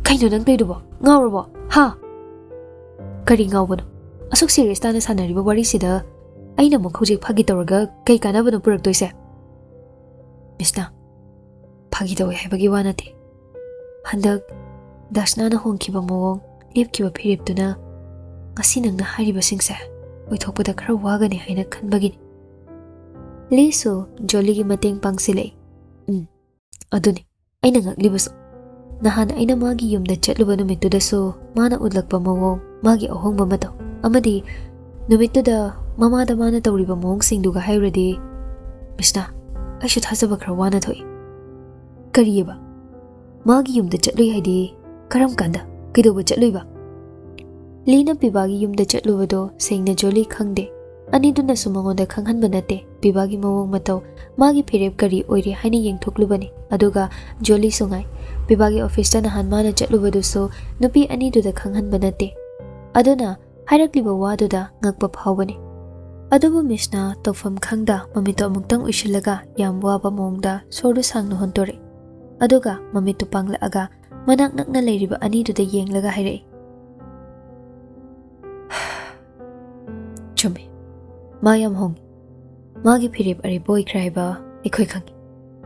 "ꯀꯩꯅꯣ ꯅꯪ ꯇꯧꯔꯤꯗꯨꯕꯣ? ꯉꯥꯎꯔꯕꯣ? ꯍꯥ?" "ꯀꯔꯤ ꯉꯥꯎꯕꯅꯣ? ꯑꯁꯨꯛ ꯁꯤꯔꯤꯌꯁ ꯇꯥꯅ ꯁꯥꯟꯅꯔꯤꯕ ꯋꯥꯔꯤꯁꯤꯗ ꯑꯩꯅ ꯑꯃꯨꯛ ꯍꯧꯖꯤꯛ ꯐꯥꯒꯤ ꯇꯧꯔꯒ ꯀꯩ ꯀꯥꯟꯅꯕꯅꯣ ꯄꯨꯔꯛꯇꯣꯏꯁꯦ?" "ꯃꯤꯁꯅꯥ, ꯐꯥꯒꯤ ꯇꯧꯋꯦ ꯍꯥꯏꯕꯒꯤ ꯋꯥ ꯅꯠꯇꯦ꯫ ꯍꯟꯗꯛ ꯗꯥꯁꯅꯥꯅ ꯍꯣꯡꯈꯤꯕ ꯃꯑꯣꯡ, ꯂꯦꯞꯈꯤꯕ ꯐꯤꯔꯦꯞꯇꯨꯅ ꯉꯁꯤ ꯅꯪꯅ ꯍꯥꯏꯔꯤꯕꯁꯤꯡꯁꯦ ꯑꯣꯏꯊꯣꯛꯄꯗ ꯈꯔ ꯋꯥꯒꯅꯤ ꯍꯥꯏꯅ ꯈꯟꯕꯒꯤꯅꯤ꯫ ꯂꯤꯁꯨ ꯖꯣꯂꯤꯒꯤ ꯃꯇꯦꯡ ꯄꯥꯡꯁꯤꯜꯂꯛꯏ꯫ "ꯎꯝ, ꯑꯗꯨꯅꯤ ꯑꯩꯅ ꯉꯛꯂꯤꯕꯁꯨ꯫ ꯅꯍꯥꯟ ꯑꯩꯅ ꯃꯥꯒꯤ ꯌꯨꯝꯗ ꯆꯠꯂꯨꯕ ꯅꯨꯃꯤꯠꯇꯨꯗꯁꯨ ꯃꯥꯅ ꯎꯠꯂꯛꯄ ꯃꯑꯣꯡ, ꯃꯥꯒꯤ ꯑꯍꯣꯡꯕ ꯃꯇꯧ, ꯑꯃꯗꯤ ꯅꯨꯃꯤꯠꯇꯨꯗ ꯃꯃꯥꯗ ꯃꯥꯅ ꯇꯧꯔꯤꯕ ꯃꯑꯣꯡꯁꯤꯡꯗꯨꯒ ꯍꯥꯏꯔꯨꯔꯗꯤ, ꯃꯤꯁꯅꯥ, ꯑꯩꯁꯨ ꯊꯥꯖꯕ ꯈꯔ ꯋꯥꯅ ꯊꯣꯛꯏ"꯫ "ꯀꯔꯤꯑꯕ? ꯃꯥꯒꯤ ꯌꯨꯝꯗ ꯆꯠꯂꯨꯏ ꯍꯥꯏꯗꯤ ꯀꯔꯝ ꯀꯥꯟꯗ? ꯀꯩꯗꯧꯕ ꯆꯠꯂꯨꯏꯕ?" ꯂꯤꯅ ꯄꯤꯕꯥꯒꯤ ꯌꯨꯝꯗ ꯆꯠꯂꯨꯕꯗꯣ ꯁꯦꯡꯅ ꯖꯣꯂꯤ ꯈꯪꯗꯦ꯫ ꯑꯅꯤꯗꯨꯅꯁꯨ ꯃꯉꯣꯟꯗ ꯈꯪꯍꯟꯕ ꯅꯠꯇꯦ꯫ ꯄꯤꯕꯥꯒꯤ ꯃꯑꯣꯡ ꯃꯇꯧ, ꯃꯥꯒꯤ ꯐꯤꯔꯦꯞ ꯀꯔꯤ ꯑꯣꯏꯔꯤ ꯍꯥꯏꯅ ꯌꯦꯡꯊꯣꯛꯂꯨꯕꯅꯤ꯫ ꯑꯗꯨꯒ ꯖꯣꯂꯤꯁꯨ ꯉꯥꯏ꯫ ꯄꯤꯕꯥꯒꯤ ꯑꯣꯐꯤꯁꯇ ꯅꯍꯥꯟ ꯃꯥꯅ ꯆꯠꯂꯨꯕꯗꯨꯁꯨ ꯅꯨꯄꯤ ꯑꯅꯤꯗꯨꯗ ꯈꯪꯍꯟꯕ ꯅꯠꯇꯦ꯫ ꯑꯗꯨꯅ ꯍꯥꯏꯔꯛꯂꯤꯕ ꯋꯥꯗꯨꯗ ꯉꯛꯄ ꯐꯥꯎꯕꯅꯤ꯫ ꯑꯗꯨꯕꯨ ꯃꯤꯁꯅ ꯇꯧꯐꯝ ꯈꯪꯗ ꯃꯃꯤꯠꯇꯣ ꯑꯃꯨꯛꯇꯪ ꯎꯏꯁꯤꯜꯂꯒ ꯌꯥꯝ ꯋꯥꯕ ꯃꯑꯣꯡꯗ ꯁꯣꯔꯗꯨ ꯁꯥꯡꯅ ꯍꯣꯟꯇꯣꯔꯛꯏ꯫ ꯑꯗꯨꯒ ꯃꯃꯤꯠꯇꯨ ꯄꯥꯡꯂꯛꯑꯒ ꯃꯅꯥꯛ ꯅꯛꯅ ꯂꯩꯔꯤꯕ ꯑꯅꯤꯗꯨꯗ ꯌꯦꯡꯂꯒ ꯍꯥꯏꯔꯛꯏ, "ꯆꯨꯝꯃꯤ, ꯃꯥ ꯌꯥꯝ ꯍꯣꯡꯉꯤ꯫ ꯃꯥꯒꯤ ꯐꯤꯔꯦꯞ ꯑꯔꯦꯞꯄ ꯑꯣꯏꯈ꯭ꯔꯦ ꯍꯥꯏꯕ ꯑꯩꯈꯣꯏ ꯈꯪꯉꯤ꯫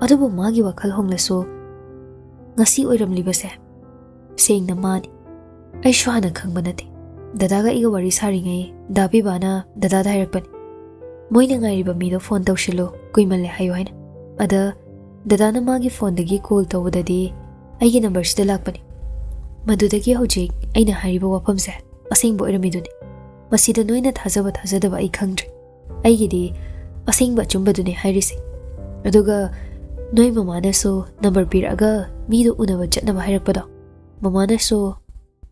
ꯑꯗꯨꯕꯨ ꯃꯥꯒꯤ ꯋꯥꯈꯜ ꯍꯣꯡꯂꯁꯨ ꯉꯁꯤ ꯑꯣꯏꯔꯝꯂꯤꯕꯁꯦ ꯁꯦꯡꯅ ꯃꯥꯅꯤ꯫ ꯑꯩꯁꯨ ꯍꯥꯟꯅ ꯈꯪꯕ ꯅꯠꯇꯦ꯫ ꯗꯗꯥꯒ ꯑꯩꯒ ꯋꯥꯔꯤ ꯁꯥꯔꯤꯉꯩ ꯗꯥ ꯄꯤꯕꯥꯅ ꯗꯗꯥꯗ ꯍꯥꯏꯔꯛꯄꯅꯤ, ꯃꯣꯏꯅ ꯉꯥꯏꯔꯤꯕ ꯃꯤꯗꯣ ꯐꯣꯟ ꯇꯧꯁꯤꯜꯂꯨ, ꯀꯨꯏꯃꯜꯂꯦ ꯍꯥꯏꯌꯨ" ꯍꯥꯏꯅ꯫ ꯑꯗ ꯗꯗꯥꯅ ꯃꯥꯒꯤ ꯐꯣꯟꯗꯒꯤ ꯀꯣꯜ ꯇꯧꯕꯗꯗꯤ ꯑꯩꯒꯤ ꯅꯝꯕꯔꯁꯤꯗ ꯂꯥꯛꯄꯅꯤ꯫ ꯃꯗꯨꯗꯒꯤ ꯍꯧꯖꯤꯛ ꯑꯩꯅ ꯍꯥꯏꯔꯤꯕ ꯋꯥꯐꯝꯁꯦ ꯑꯁꯦꯡꯕ ꯑꯣꯏꯔꯝꯃꯤꯗꯨꯅꯤ꯫ ꯃꯁꯤꯗ ꯅꯣꯏꯅ ꯊꯥꯖꯕ ꯊꯥꯖꯗꯕ ꯑꯩ ꯈꯪꯗ꯭ꯔꯦ꯫ ꯑꯩꯒꯤꯗꯤ ꯑꯁꯦꯡꯕ ꯑꯆꯨꯝꯕꯗꯨꯅꯤ ꯍꯥꯏꯔꯤꯁꯦ꯫ ꯑꯗꯨꯒ ꯅꯣꯏ ꯃꯃꯥꯅꯁꯨ ꯅꯝꯕꯔ ꯄꯤꯔꯛꯑꯒ ꯃꯤꯗꯣ ꯎꯅꯕ ꯆꯠꯅꯕ ꯍꯥꯏꯔꯛꯄꯗꯣ, ꯃꯃꯥꯅꯁꯨ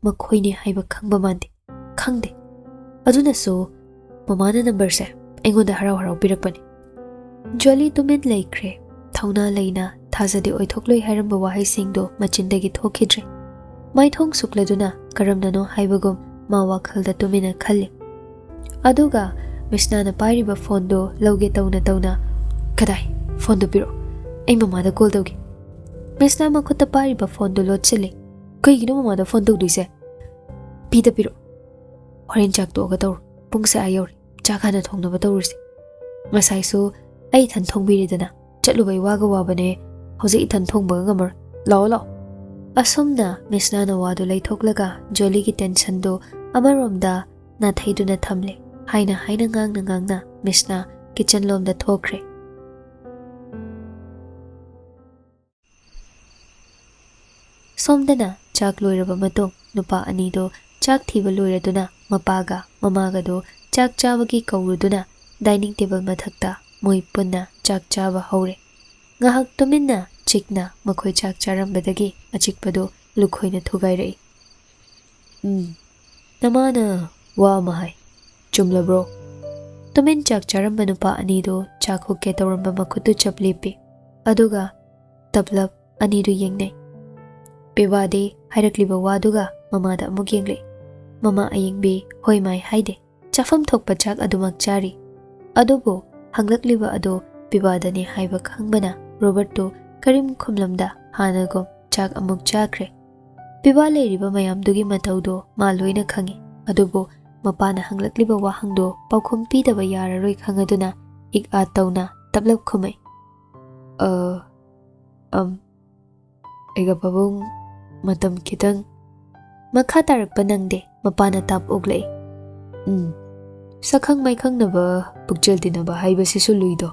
ꯃꯈꯣꯏꯅꯤ ꯍꯥꯏꯕ ꯈꯪꯕ ꯃꯥꯟꯗꯦ꯫ ꯈꯪꯗꯦ꯫ ꯑꯗꯨꯅꯁꯨ ꯃꯃꯥꯅ ꯅꯝꯕꯔꯁꯦ ꯑꯩꯉꯣꯟꯗ ꯍꯔꯥꯎ ꯍꯔꯥꯎ ꯄꯤꯔꯛꯄꯅꯤ꯫ ꯖꯣꯂꯤ ꯇꯨꯃꯤꯟ ꯂꯩꯈ꯭ꯔꯦ꯫ ꯊꯧꯅꯥ ꯂꯩꯅ ꯊꯥꯖꯗꯦ ꯑꯣꯏꯊꯣꯛꯂꯣꯏ ꯍꯥꯏꯔꯝꯕ ꯋꯥꯍꯩꯁꯤꯡꯗꯣ ꯃꯆꯤꯟꯗꯒꯤ ꯊꯣꯛꯈꯤꯗ꯭ꯔꯦ꯫ ꯃꯥꯏꯊꯣꯡ ꯁꯨꯛꯂꯗꯨꯅ ꯀꯔꯝꯅꯅꯣ ꯍꯥꯏꯕꯒꯨꯝ ꯃꯥ ꯋꯥꯈꯜꯗ ꯇꯨꯃꯤꯟꯅ ꯈꯜꯂꯤ꯫ ꯑꯗꯨꯒ ꯃꯤꯁꯅꯥꯅ ꯄꯥꯏꯔꯤꯕ ꯐꯣꯟꯗꯣ ꯂꯧꯒꯦ ꯇꯧꯅ ꯇꯧꯅ, "ꯀꯗꯥꯏ? ꯐꯣꯟꯗꯣ ꯄꯤꯔꯛꯑꯣ, ꯑꯩ ꯃꯃꯥꯗ ꯀꯣꯜ ꯇꯧꯒꯦ"꯫ ꯃꯤꯁꯅꯥ ꯃꯈꯨꯠꯇ ꯄꯥꯏꯔꯤꯕ ꯐꯣꯟꯗꯣ ꯂꯣꯠꯁꯤꯜꯂꯤ꯫ "ꯀꯩꯒꯤꯅꯣ ꯃꯃꯥꯗ ꯐꯣꯟ ꯇꯧꯗꯣꯏꯁꯦ? ꯄꯤꯗ ꯄꯤꯔꯛꯑꯣ꯫ ꯍꯣꯔꯦꯟ ꯆꯥꯛ ꯇꯣꯛꯑꯒ ꯇꯧꯔꯣ꯫ ꯄꯨꯡꯁꯦ ꯑꯥ ꯌꯧꯔꯦ꯫ ꯆꯥꯛ ꯍꯥꯟꯅ ꯊꯣꯡꯅꯕ ꯇꯧꯔꯨꯁꯦ꯫ ꯉꯁꯥꯏꯁꯨ ꯑꯩ ꯏꯊꯟ ꯊꯣꯡꯕꯤꯔꯦꯗꯅ꯫ ꯆꯠꯂꯨꯕꯩ ꯋꯥꯒ ꯋꯥꯕꯅꯦ꯫ ꯍꯧꯖꯤꯛ ꯏꯊꯟ ꯊꯣꯡꯕꯒ ꯉꯝꯃꯔꯣꯏ꯫ ꯂꯥꯛꯑꯣ, ꯂꯥꯛꯑꯣ꯫ ꯑꯁꯨꯝꯅ ꯃꯤꯁꯅꯥꯅ ꯋꯥꯗꯨ ꯂꯩꯊꯣꯛꯂꯒ ꯖꯣꯂꯤꯒꯤ ꯇꯦꯟꯁꯟꯗꯨ ꯑꯃꯔꯣꯝꯗ ꯅꯥꯊꯩꯗꯨꯅ ꯊꯝꯂꯦ꯫ ꯍꯥꯏꯅ ꯍꯥꯏꯅ ꯉꯥꯡꯅ ꯉꯥꯡꯅ ꯃꯤꯁꯅꯥ ꯀꯤꯆꯟ ꯂꯣꯝꯗ ꯊꯣꯛꯈ꯭ꯔꯦ꯫ ꯁꯣꯝꯗꯅ ꯆꯥꯛ ꯂꯣꯏꯔꯕ ꯃꯇꯨꯡ ꯅꯨꯄꯥ ꯑꯅꯤꯗꯣ ꯆꯥꯛ ꯊꯤꯕ ꯂꯣꯏꯔꯗꯨꯅ ꯃꯄꯥꯒ ꯃꯃꯥꯒꯗꯣ ꯆꯥꯛ ꯆꯥꯕꯒꯤ ꯀꯧꯔꯨꯗꯨꯅ ꯗꯥꯏꯅꯤꯡ ꯇꯦꯕꯜ ꯃꯊꯛꯇ ꯃꯣꯏ ꯄꯨꯟꯅ ꯆꯥꯛ ꯆꯥꯕ ꯍꯧꯔꯦ꯫ ꯉꯥꯏꯍꯥꯛ ꯇꯨꯃꯤꯟꯅ ꯆꯤꯛꯅ ꯃꯈꯣꯏ ꯆꯥꯛ ꯆꯥꯔꯝꯕꯗꯒꯤ ꯑꯆꯤꯛꯄꯗꯨ ꯂꯨꯈꯣꯏꯅ ꯊꯨꯒꯥꯏꯔꯛꯏ꯫ "ꯎꯝ, ꯅꯃꯥꯅ ꯋꯥ ꯑꯃ ꯍꯥꯏ, ꯆꯨꯝꯂꯕ꯭ꯔꯣ?" ꯇꯨꯃꯤꯟ ꯆꯥꯛ ꯆꯥꯔꯝꯕ ꯅꯨꯄꯥ ꯑꯅꯤꯗꯨ ꯆꯥꯛ ꯍꯨꯛꯀꯦ ꯇꯧꯔꯝꯕ ꯃꯈꯨꯠꯇꯨ ꯆꯞ ꯂꯦꯞꯄꯤ꯫ ꯑꯗꯨꯒ ꯇꯞꯂꯞ ꯑꯅꯤꯗꯨ ꯌꯦꯡꯅꯩ꯫ ꯄꯤꯕꯥꯗꯤ ꯍꯥꯏꯔꯛꯂꯤꯕ ꯋꯥꯗꯨꯒ ꯃꯃꯥꯗ ꯑꯃꯨꯛ ꯌꯦꯡꯂꯛꯏ꯫ ꯃꯃꯥ ꯑꯌꯤꯡꯕꯤ ꯍꯣꯏ ꯃꯥꯏ ꯍꯥꯏꯗꯦ꯫ ꯆꯥꯐꯝ ꯊꯣꯛꯄ ꯆꯥꯛ ꯑꯗꯨꯃꯛ ꯆꯥꯔꯤ꯫ ꯑꯗꯨꯕꯨ ꯍꯪꯂꯛꯂꯤꯕ ꯑꯗꯨ ꯄꯤꯕꯥꯗꯅꯤ ꯍꯥꯏꯕ ꯈꯪꯕꯅ ꯔꯣꯕꯔꯠꯇꯨ ꯀꯔꯤꯝ ꯈꯨꯝꯂꯝꯗ ꯍꯥꯟꯅꯒꯨꯝ ꯆꯥꯛ ꯑꯃꯨꯛ ꯆꯥꯈ꯭ꯔꯦ꯫ ꯄꯤꯕꯥ ꯂꯩꯔꯤꯕ ꯃꯌꯥꯝꯗꯨꯒꯤ ꯃꯇꯧꯗꯣ ꯃꯥ ꯂꯣꯏꯅ ꯈꯪꯏ꯫ ꯑꯗꯨꯕꯨ ꯃꯄꯥꯅ ꯍꯪꯂꯛꯂꯤꯕ ꯋꯥꯍꯪꯗꯣ ꯄꯥꯎꯈꯨꯝ ꯄꯤꯗꯕ ꯌꯥꯔꯔꯣꯏ ꯈꯪꯉꯗꯨꯅ ꯏꯛ ꯑꯥ ꯇꯧꯅ ꯇꯞꯂꯞ ꯈꯨꯝꯃꯛꯏ꯫ "ꯑ, ꯑꯝ, ꯑꯩꯒ ꯄꯥꯕꯨꯡ ꯃꯇꯝ ꯈꯤꯇꯪ" ꯃꯈꯥ ꯇꯥꯔꯛꯄ ꯅꯪꯗꯦ, ꯃꯄꯥꯅ ꯇꯥꯞ ꯑꯣꯛꯂꯛꯏ꯫ "ꯎꯝ, ꯁꯛꯈꯪ ꯃꯥꯏꯈꯪꯅꯕ, ꯄꯨꯛꯆꯦꯜ ꯇꯤꯟꯅꯕ ꯍꯥꯏꯕꯁꯤꯁꯨ ꯂꯨꯏꯗꯣ꯫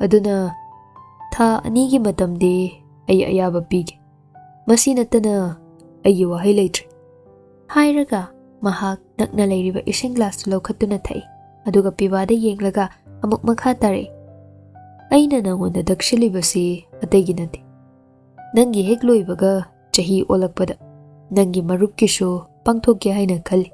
ꯑꯗꯨꯅ ꯊꯥ ꯑꯅꯤꯒꯤ ꯃꯇꯝꯗꯤ ꯑꯩ ꯑꯌꯥꯕ ꯄꯤꯒꯦ꯫ ꯃꯁꯤ ꯅꯠꯇꯅ ꯑꯩꯒꯤ ꯋꯥꯍꯩ ꯂꯩꯇ꯭ꯔꯦ" ꯍꯥꯏꯔꯒ ꯃꯍꯥꯛ ꯅꯛꯅ ꯂꯩꯔꯤꯕ ꯏꯁꯤꯡ ꯒ꯭ꯂꯥꯁꯇꯨ ꯂꯧꯈꯠꯇꯨꯅ ꯊꯛꯏ꯫ ꯑꯗꯨꯒ ꯄꯤꯕꯥꯗ ꯌꯦꯡꯂꯒ ꯑꯃꯨꯛ ꯃꯈꯥ ꯇꯥꯔꯛꯏ꯫ "ꯑꯩꯅ ꯅꯉꯣꯟꯗ ꯗꯛꯁꯤꯜꯂꯤꯕꯁꯤ ꯑꯇꯩꯒꯤ ꯅꯠꯇꯦ꯫ ꯅꯪꯒꯤ ꯍꯦꯛ ꯂꯣꯏꯕꯒ ꯆꯍꯤ ꯑꯣꯜꯂꯛꯄꯗ ꯅꯪꯒꯤ ꯃꯔꯨꯞꯀꯤꯁꯨ ꯄꯥꯡꯊꯣꯛꯀꯦ ꯍꯥꯏꯅ ꯈꯜꯂꯤ"꯫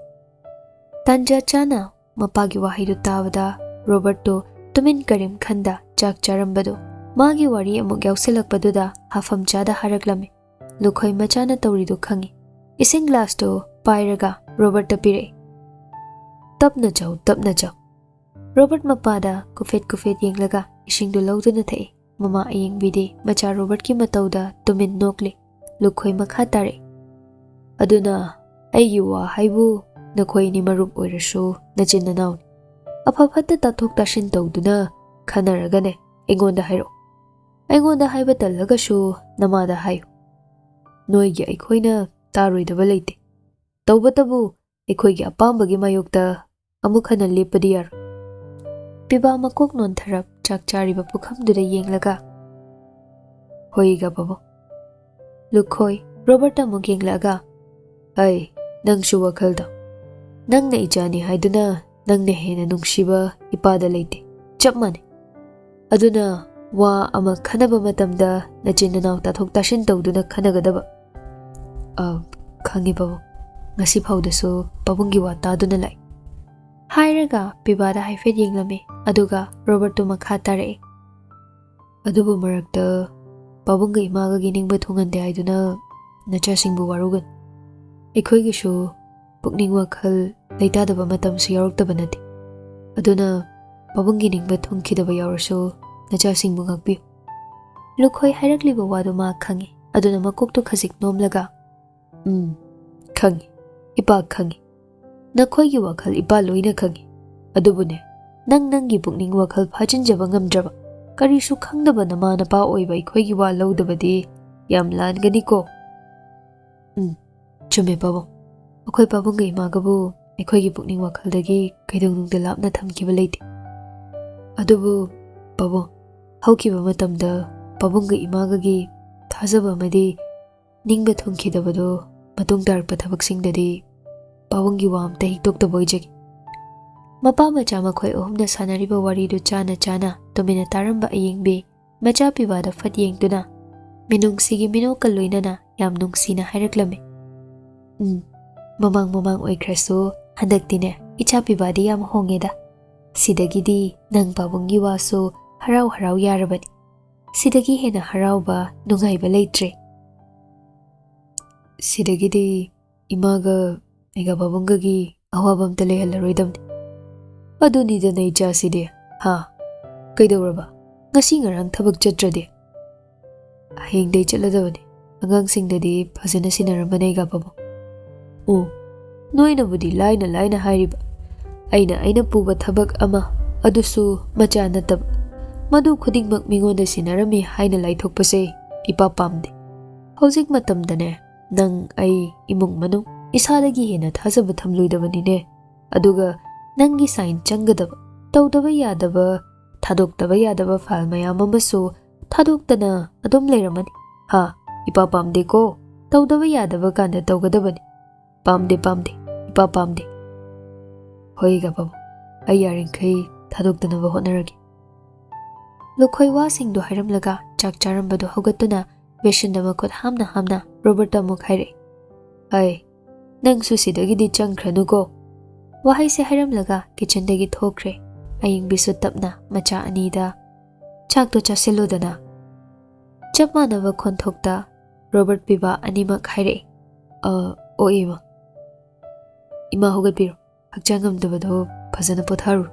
ꯇꯥꯟꯖꯥ ꯆꯥꯅ ꯃꯄꯥꯒꯤ ꯋꯥꯍꯩꯗꯨ ꯇꯥꯕꯗ ꯔꯣꯕꯔꯠꯇꯨ ꯇꯨꯃꯤꯟ ꯀꯔꯤꯝ ꯈꯟꯗ ꯆꯥꯛ ꯆꯥꯔꯝꯕꯗꯨ ꯃꯥꯒꯤ ꯋꯥꯔꯤ ꯑꯃꯨꯛ ꯌꯥꯎꯁꯤꯜꯂꯛꯄꯗꯨꯗ ꯍꯥꯐꯝ ꯆꯥꯗ ꯍꯥꯔꯛꯂꯝꯃꯤ꯫ ꯂꯨꯈꯣꯏ ꯃꯆꯥꯅ ꯇꯧꯔꯤꯗꯨ ꯈꯪꯏ꯫ ꯏꯁꯤꯡ ꯒ꯭ꯂꯥꯁꯇꯨ ꯄꯥꯏꯔꯒ ꯔꯣꯕꯔꯠꯇ ꯄꯤꯔꯛꯏ꯫ "ꯇꯞꯅ ꯆꯥꯎ, ꯇꯞꯅ ꯆꯥꯎ"꯫ ꯔꯣꯕꯔꯠ ꯃꯄꯥꯗ ꯀꯨꯐꯦꯠ ꯀꯨꯐꯦꯠ ꯌꯦꯡꯂꯒ ꯏꯁꯤꯡꯗꯨ ꯂꯧꯗꯨꯅ ꯊꯛꯏ꯫ ꯃꯃꯥ ꯑꯌꯤꯡꯕꯤꯗꯤ ꯃꯆꯥ ꯔꯣꯕꯔꯠꯀꯤ ꯃꯇꯧꯗ ꯇꯨꯃꯤꯟ ꯅꯣꯛꯂꯤ꯫ ꯂꯨꯈꯣꯏ ꯃꯈꯥ ꯇꯥꯔꯛꯏ꯫ "ꯑꯗꯨꯅ ꯑꯩꯒꯤ ꯋꯥ ꯍꯥꯏꯕꯨ ꯅꯈꯣꯏ ꯑꯅꯤ ꯃꯔꯨꯞ ꯑꯣꯏꯔꯁꯨ ꯅꯆꯤꯟ ꯅꯅꯥꯎꯅꯤ꯫ ꯑꯐ ꯐꯠꯇ ꯇꯥꯊꯣꯛ ꯇꯥꯁꯤꯟ ꯇꯧꯗꯨꯅ ꯈꯟꯅꯔꯒꯅꯦ ꯑꯩꯉꯣꯟꯗ ꯍꯥꯏꯔꯛꯎ"꯫ ꯑꯩꯉꯣꯟꯗ ꯍꯥꯏꯕ ꯇꯜꯂꯒꯁꯨ ꯅꯃꯥꯗ ꯍꯥꯏꯌꯨ꯫ ꯅꯣꯏꯒꯤ ꯑꯩꯈꯣꯏꯅ ꯇꯥꯔꯣꯏꯗꯕ ꯂꯩꯇꯦ꯫ ꯇꯧꯕꯇꯕꯨ ꯑꯩꯈꯣꯏꯒꯤ ꯑꯄꯥꯝꯕꯒꯤ ꯃꯥꯌꯣꯛꯇ ꯑꯃꯨꯛ ꯍꯟꯅ ꯂꯦꯞꯄꯗꯤ ꯌꯥꯔꯣꯏ꯫ ꯄꯤꯕꯥ ꯃꯀꯣꯛ ꯅꯣꯟꯊꯔꯞ ꯆꯥꯛ ꯆꯥꯔꯤꯕ ꯄꯨꯈꯝꯗꯨꯗ ꯌꯦꯡꯂꯒ, "ꯍꯣꯏꯒ ꯄꯥꯕꯨꯡ꯫" ꯂꯨꯈꯣꯏ ꯔꯣꯕꯔꯠꯇ ꯑꯃꯨꯛ ꯌꯦꯡꯂꯛꯑꯒ, "ꯑꯩ, ꯅꯪꯁꯨ ꯋꯥꯈꯜꯗ, ꯅꯪꯅ ꯏꯆꯥꯅꯤ ꯍꯥꯏꯗꯨꯅ ꯅꯪꯅ ꯍꯦꯟꯅ ꯅꯨꯡꯁꯤꯕ ꯏꯄꯥꯗ ꯂꯩꯇꯦ꯫ ꯆꯞ ꯃꯥꯟꯅꯩ꯫ ꯑꯗꯨꯅ ꯋꯥ ꯑꯃ ꯈꯟꯅꯕ ꯃꯇꯝꯗ ꯅꯆꯤꯟ ꯅꯅꯥꯎ ꯇꯥꯊꯣꯛ ꯇꯥꯁꯤꯟ ꯇꯧꯗꯨꯅ ꯈꯟꯅꯒꯗꯕ꯫" "ꯑ, ꯈꯪꯉꯤ ꯄꯥꯕꯨꯡ꯫ ꯉꯁꯤ ꯐꯥꯎꯗꯁꯨ ꯄꯥꯕꯨꯡꯒꯤ ꯋꯥ ꯇꯥꯗꯨꯅ ꯂꯥꯛꯏ꯫" ꯍꯥꯏꯔꯒ ꯄꯤꯕꯥꯗ ꯍꯥꯏꯐꯦꯠ ꯌꯦꯡꯂꯝꯃꯤ, ꯑꯗꯨꯒ ꯔꯣꯕꯔꯠꯇꯨ ꯃꯈꯥ ꯇꯥꯔꯛꯏ꯫ "ꯑꯗꯨꯕꯨ ꯃꯔꯛꯇ ꯄꯥꯕꯨꯡꯒ ꯏꯃꯥꯒꯒꯤ ꯅꯤꯡꯕ ꯊꯨꯡꯍꯟꯗꯦ ꯍꯥꯏꯗꯨꯅ ꯅꯆꯥꯁꯤꯡꯕꯨ ꯋꯥꯔꯧꯒꯅꯨ꯫ ꯑꯩꯈꯣꯏꯒꯤꯁꯨ ꯄꯨꯛꯅꯤꯡ ꯋꯥꯈꯜ ꯂꯩꯇꯥꯗꯕ ꯃꯇꯝꯁꯨ ꯌꯥꯎꯔꯛꯇꯕ ꯅꯠꯇꯦ꯫ ꯑꯗꯨꯅ ꯄꯥꯕꯨꯡꯒꯤ ꯅꯤꯡꯕ ꯊꯨꯡꯈꯤꯗꯕ ꯌꯥꯎꯔꯁꯨ ꯅꯆꯥꯁꯤꯡꯕꯨ ꯉꯥꯛꯄꯤꯌꯨ꯫" ꯂꯨꯈꯣꯏ ꯍꯥꯏꯔꯛꯂꯤꯕ ꯋꯥꯗꯨ ꯃꯥ ꯈꯪꯏ, ꯑꯗꯨꯅ ꯃꯀꯣꯛꯇꯨ ꯈꯖꯤꯛ ꯅꯣꯝꯂꯒ, "ꯎꯝ, ꯈꯪꯏ, ꯏꯄꯥ ꯈꯪꯏ꯫ ꯅꯈꯣꯏꯒꯤ ꯋꯥꯈꯜ ꯏꯄꯥ ꯂꯣꯏꯅ ꯈꯪꯏ꯫ ꯑꯗꯨꯕꯨꯅꯦ, ꯅꯪ ꯅꯪꯒꯤ ꯄꯨꯛꯅꯤꯡ ꯋꯥꯈꯜ ꯐꯥꯖꯤꯟꯖꯕ ꯉꯝꯗ꯭ꯔꯕ, ꯀꯔꯤꯁꯨ ꯈꯪꯗꯕ ꯅꯃꯥ ꯅꯄꯥ ꯑꯣꯏꯕ ꯑꯩꯈꯣꯏꯒꯤ ꯋꯥ ꯂꯧꯗꯕꯗꯤ ꯌꯥꯝ ꯂꯥꯟꯒꯅꯤꯀꯣ꯫" "ꯎꯝ, ꯆꯨꯝꯃꯦ ꯄꯥꯕꯨꯡ꯫ ꯑꯩꯈꯣꯏ ꯄꯥꯕꯨꯡꯒ ꯏꯃꯥꯒꯕꯨ ꯑꯩꯈꯣꯏꯒꯤ ꯄꯨꯛꯅꯤꯡ ꯋꯥꯈꯜꯗꯒꯤ ꯀꯩꯗꯧꯅꯨꯡꯗ ꯂꯥꯞꯅ ꯊꯝꯈꯤꯕ ꯂꯩꯇꯦ꯫ ꯑꯗꯨꯕꯨ ꯄꯥꯕꯨꯡ, ꯍꯧꯈꯤꯕ ꯃꯇꯝꯗ ꯄꯥꯕꯨꯡꯒ ꯏꯃꯥꯒꯒꯤ ꯊꯥꯖꯕ ꯑꯃꯗꯤ ꯅꯤꯡꯕ ꯊꯨꯡꯈꯤꯗꯕꯗꯨ ꯃꯇꯨꯡ ꯇꯥꯔꯛꯄ ꯊꯕꯛꯁꯤꯡꯗꯗꯤ ꯄꯥꯕꯨꯡꯒꯤ ꯋꯥ ꯑꯝꯇ ꯍꯤꯛꯇꯣꯛꯇꯕ ꯑꯣꯏꯖꯒꯦ꯫" ꯃꯄꯥ ꯃꯆꯥ ꯃꯈꯣꯏ ꯑꯍꯨꯝꯅ ꯁꯥꯟꯅꯔꯤꯕ ꯋꯥꯔꯤꯗꯨ ꯆꯥꯅ ꯆꯥꯅ ꯇꯨꯃꯤꯟꯅ ꯇꯥꯔꯝꯕ ꯑꯌꯦꯡꯕꯤ ꯃꯆꯥ ꯄꯤꯕꯥꯗ ꯐꯠ ꯌꯦꯡꯗꯨꯅ ꯃꯤꯅꯨꯡꯁꯤꯒꯤ ꯃꯤꯅꯣꯛꯀ ꯂꯣꯏꯅꯅ ꯌꯥꯝ ꯅꯨꯡꯁꯤꯅ ꯍꯥꯏꯔꯛꯂꯝꯃꯤ꯫ "ꯎꯝ, ꯃꯃꯥꯡ ꯃꯃꯥꯡ ꯑꯣꯏꯈ꯭ꯔꯁꯨ ꯍꯟꯗꯛꯇꯤꯅꯦ, ꯏꯆꯥ ꯄꯤꯕꯥꯗꯤ ꯌꯥꯝ ꯍꯣꯡꯉꯦꯗ꯫ ꯁꯤꯗꯒꯤꯗꯤ ꯅꯪ ꯄꯥꯕꯨꯡꯒꯤ ꯋꯥꯁꯨ ꯍꯔꯥꯎ ꯍꯔꯥꯎ ꯌꯥꯔꯕꯅꯤ꯫ ꯁꯤꯗꯒꯤ ꯍꯦꯟꯅ ꯍꯔꯥꯎꯕ, ꯅꯨꯡꯉꯥꯏꯕ ꯂꯩꯇ꯭ꯔꯦ꯫ ꯁꯤꯗꯒꯤꯗꯤ ꯏꯃꯥꯒ ꯑꯩꯒ ꯄꯥꯕꯨꯡꯒꯒꯤ ꯑꯋꯥꯕ ꯑꯝꯇ ꯂꯩꯍꯜꯂꯔꯣꯏꯗꯕꯅꯤ꯫" "ꯑꯗꯨꯅꯤꯗꯅ ꯏꯆꯥꯁꯤꯗꯤ, ꯍꯥ? ꯀꯩꯗꯧꯔꯕ? ꯉꯁꯤ ꯉꯔꯥꯡ ꯊꯕꯛ ꯆꯠꯇ꯭ꯔꯗꯤ?" "ꯍꯌꯦꯡꯗꯩ ꯆꯠꯂꯗꯕꯅꯤ꯫ ꯑꯉꯥꯡꯁꯤꯡꯗꯗꯤ ꯐꯖꯅ ꯁꯤꯟꯅꯔꯝꯕꯅꯦ ꯑꯩꯒ ꯄꯥꯕꯨꯡ꯫" "ꯑꯣ, ꯅꯣꯏꯅꯕꯨꯗꯤ ꯂꯥꯏꯅ ꯂꯥꯏꯅ ꯍꯥꯏꯔꯤꯕ꯫ ꯑꯩꯅ ꯑꯩꯅ ꯄꯨꯕ ꯊꯕꯛ ꯑꯃ, ꯑꯗꯨꯁꯨ ꯃꯆꯥ ꯅꯠꯇꯕ, ꯃꯗꯨ ꯈꯨꯗꯤꯡꯃꯛ ꯃꯤꯉꯣꯟꯗ ꯁꯤꯟꯅꯔꯝꯃꯤ ꯍꯥꯏꯅ ꯂꯥꯏꯊꯣꯛꯄꯁꯦ ꯏꯄꯥ ꯄꯥꯝꯗꯦ꯫ ꯍꯧꯖꯤꯛ ꯃꯇꯝꯗꯅꯦ, ꯅꯪ, ꯑꯩ, ꯏꯃꯨꯡ ꯃꯅꯨꯡ, ꯏꯁꯥꯗꯒꯤ ꯍꯦꯟꯅ ꯊꯥꯖꯕ ꯊꯝꯂꯣꯏꯗꯕꯅꯤꯅꯦ꯫ ꯑꯗꯨꯒ ꯅꯪꯒꯤ ꯁꯥꯏꯟ ꯆꯪꯒꯗꯕ, ꯇꯧꯗꯕ ꯌꯥꯗꯕ, ꯊꯥꯗꯣꯛꯇꯕ ꯌꯥꯗꯕ ꯐꯥꯏꯜ ꯃꯌꯥꯝ ꯑꯃꯁꯨ ꯊꯥꯗꯣꯛꯇꯅ ꯑꯗꯨꯝ ꯂꯩꯔꯝꯃꯅꯤ꯫ ꯍꯥ? ꯏꯄꯥ ꯄꯥꯝꯗꯦꯀꯣ꯫ ꯇꯧꯗꯕ ꯌꯥꯗꯕ ꯀꯥꯟꯗ ꯇꯧꯒꯗꯕꯅꯤ꯫ ꯄꯥꯝꯗꯦ, ꯄꯥꯝꯗꯦ, ꯏꯄꯥ ꯄꯥꯝꯗꯦ꯫ ꯍꯣꯏ, ꯏꯒꯥ ꯄꯥꯕꯨꯡ, ꯑꯩ ꯌꯥꯔꯤꯈꯩ ꯊꯥꯗꯣꯛꯇꯅꯕ ꯍꯣꯠꯅꯔꯒꯦ꯫ ꯂꯨꯈꯣꯏ ꯋꯥꯁꯤꯡꯗꯨ ꯍꯥꯏꯔꯝꯂꯒ ꯆꯥꯛ ꯆꯥꯔꯝꯕꯗꯨ ꯍꯧꯒꯠꯇꯨꯅ ꯕꯦꯁꯟꯗ ꯃꯈꯨꯠ ꯍꯥꯝꯅ ꯍꯥꯝꯅ ꯔꯣꯕꯔꯠꯇ ꯑꯃꯨꯛ ꯍꯥꯏꯔꯛꯏ, "ꯍꯩ, ꯅꯪꯁꯨ ꯁꯤꯗꯒꯤꯗꯤ ꯆꯪꯈ꯭ꯔꯅꯨꯀꯣ"꯫ ꯋꯥꯍꯩꯁꯦ ꯍꯥꯏꯔꯝꯂꯒ ꯀꯤꯆꯟꯗꯒꯤ ꯊꯣꯛꯈ꯭ꯔꯦ꯫ ꯑꯌꯤꯡꯕꯤꯁꯨ ꯇꯞꯅ ꯃꯆꯥ ꯑꯅꯤꯗ, "ꯆꯥꯛꯇꯣ ꯆꯥꯁꯤꯜꯂꯨꯗꯅ"꯫ ꯆꯞ ꯃꯥꯟꯅꯕ ꯈꯣꯟꯊꯣꯛꯇ ꯔꯣꯕꯔꯠ ꯄꯤꯕꯥ ꯑꯅꯤꯃꯛ ꯍꯥꯏꯔꯛꯏ, "ꯑ, ꯑꯣ ꯏꯃꯥ꯫ ꯏꯃꯥ ꯍꯧꯒꯠꯄꯤꯔꯣ, ꯍꯛꯆꯥꯡ ꯉꯝꯗꯕꯗꯣ ꯐꯖꯅ ꯄꯣꯊꯥꯔꯨꯔꯣ"꯫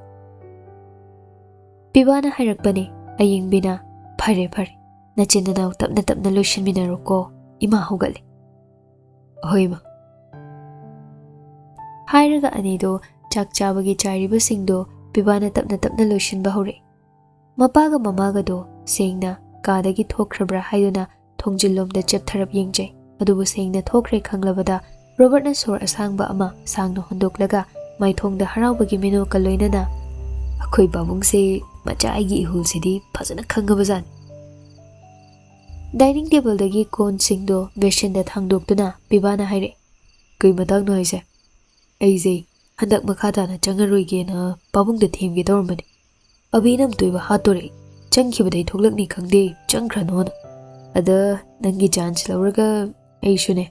ꯄꯤꯕꯥꯅ ꯍꯥꯏꯔꯛꯄꯅꯦ꯫ ꯑꯌꯤꯡꯕꯤꯅ, "ꯐꯔꯦ, ꯐꯔꯦ, ꯅꯆꯤꯟ ꯅꯅꯥꯎ ꯇꯞꯅ ꯇꯞꯅ ꯂꯣꯏꯁꯤꯟꯃꯤꯟꯅꯔꯣꯀꯣ, ꯏꯃꯥ ꯍꯧꯒꯠꯂꯦ"꯫ "ꯍꯣꯏ ꯏꯃꯥ"꯫ ꯍꯥꯏꯔꯒ ꯑꯅꯤꯗꯣ ꯆꯥꯛ ꯆꯥꯕꯒꯤ ꯆꯥꯏꯔꯤꯕꯁꯤꯡꯗꯣ ꯄꯤꯕꯥꯅ ꯇꯞꯅ ꯇꯞꯅ ꯂꯣꯏꯁꯤꯟꯕ ꯍꯧꯔꯛꯏ꯫ ꯃꯄꯥꯒ ꯃꯃꯥꯒꯗꯣ ꯁꯦꯡꯅ ꯀꯥꯗꯒꯤ ꯊꯣꯛꯈ꯭ꯔꯕ꯭ꯔꯥ ꯍꯥꯏꯗꯨꯅ ꯊꯣꯡꯖꯤꯜꯂꯣꯝꯗ ꯆꯦꯞꯊꯔꯞ ꯌꯦꯡꯖꯩ꯫ ꯑꯗꯨꯕꯨ ꯁꯦꯡꯅ ꯊꯣꯛꯈ꯭ꯔꯦ ꯈꯪꯂꯕꯗ ꯔꯣꯕꯔꯠꯅ ꯁꯣꯔ ꯑꯁꯥꯡꯕ ꯑꯃ ꯁꯥꯡꯅ ꯍꯣꯟꯗꯣꯛꯂꯒ ꯃꯥꯏꯊꯣꯡꯗ ꯍꯔꯥꯎꯕꯒꯤ ꯃꯤꯅꯣꯛꯀ ꯂꯣꯏꯅꯅ, "ꯑꯩꯈꯣꯏ ꯄꯥꯕꯨꯡꯁꯦ ꯃꯆꯥ ꯑꯩꯒꯤ ꯏꯍꯨꯜꯁꯤꯗꯤ ꯐꯖꯅ ꯈꯪꯉꯕꯖꯥꯠꯅꯤ"꯫ ꯗꯥꯏꯅꯤꯡ ꯇꯦꯕꯜꯗꯒꯤ ꯀꯣꯟꯁꯤꯡꯗꯣ ꯕꯦꯁꯤꯟꯗ ꯊꯥꯡꯗꯣꯛꯇꯨꯅ ꯄꯤꯕꯥꯅ ꯍꯥꯏꯔꯛꯑꯦ, "ꯀꯩ ꯃꯇꯥꯡꯅꯣ ꯍꯥꯏꯁꯦ?" "ꯑꯩꯁꯦ ꯍꯟꯗꯛ ꯃꯈꯥ ꯇꯥꯅ ꯆꯪꯉꯔꯣꯏꯒꯦꯅ ꯄꯥꯕꯨꯡꯗ ꯊꯦꯝꯒꯦ ꯇꯧꯔꯝꯕꯅꯦ꯫ ꯑꯕꯤꯅ ꯑꯃꯨꯛꯇꯣꯏꯕ ꯍꯥꯠꯇꯣꯔꯦ꯫ ꯆꯪꯈꯤꯕꯗꯩ ꯊꯣꯛꯂꯛꯅꯤ ꯈꯪꯗꯦ, ꯆꯪꯈ꯭ꯔꯅꯣꯅ꯫ ꯑꯗ ꯅꯪꯒꯤ ꯆꯥꯟꯁ ꯂꯧꯔꯒ ꯑꯩꯁꯨꯅꯦ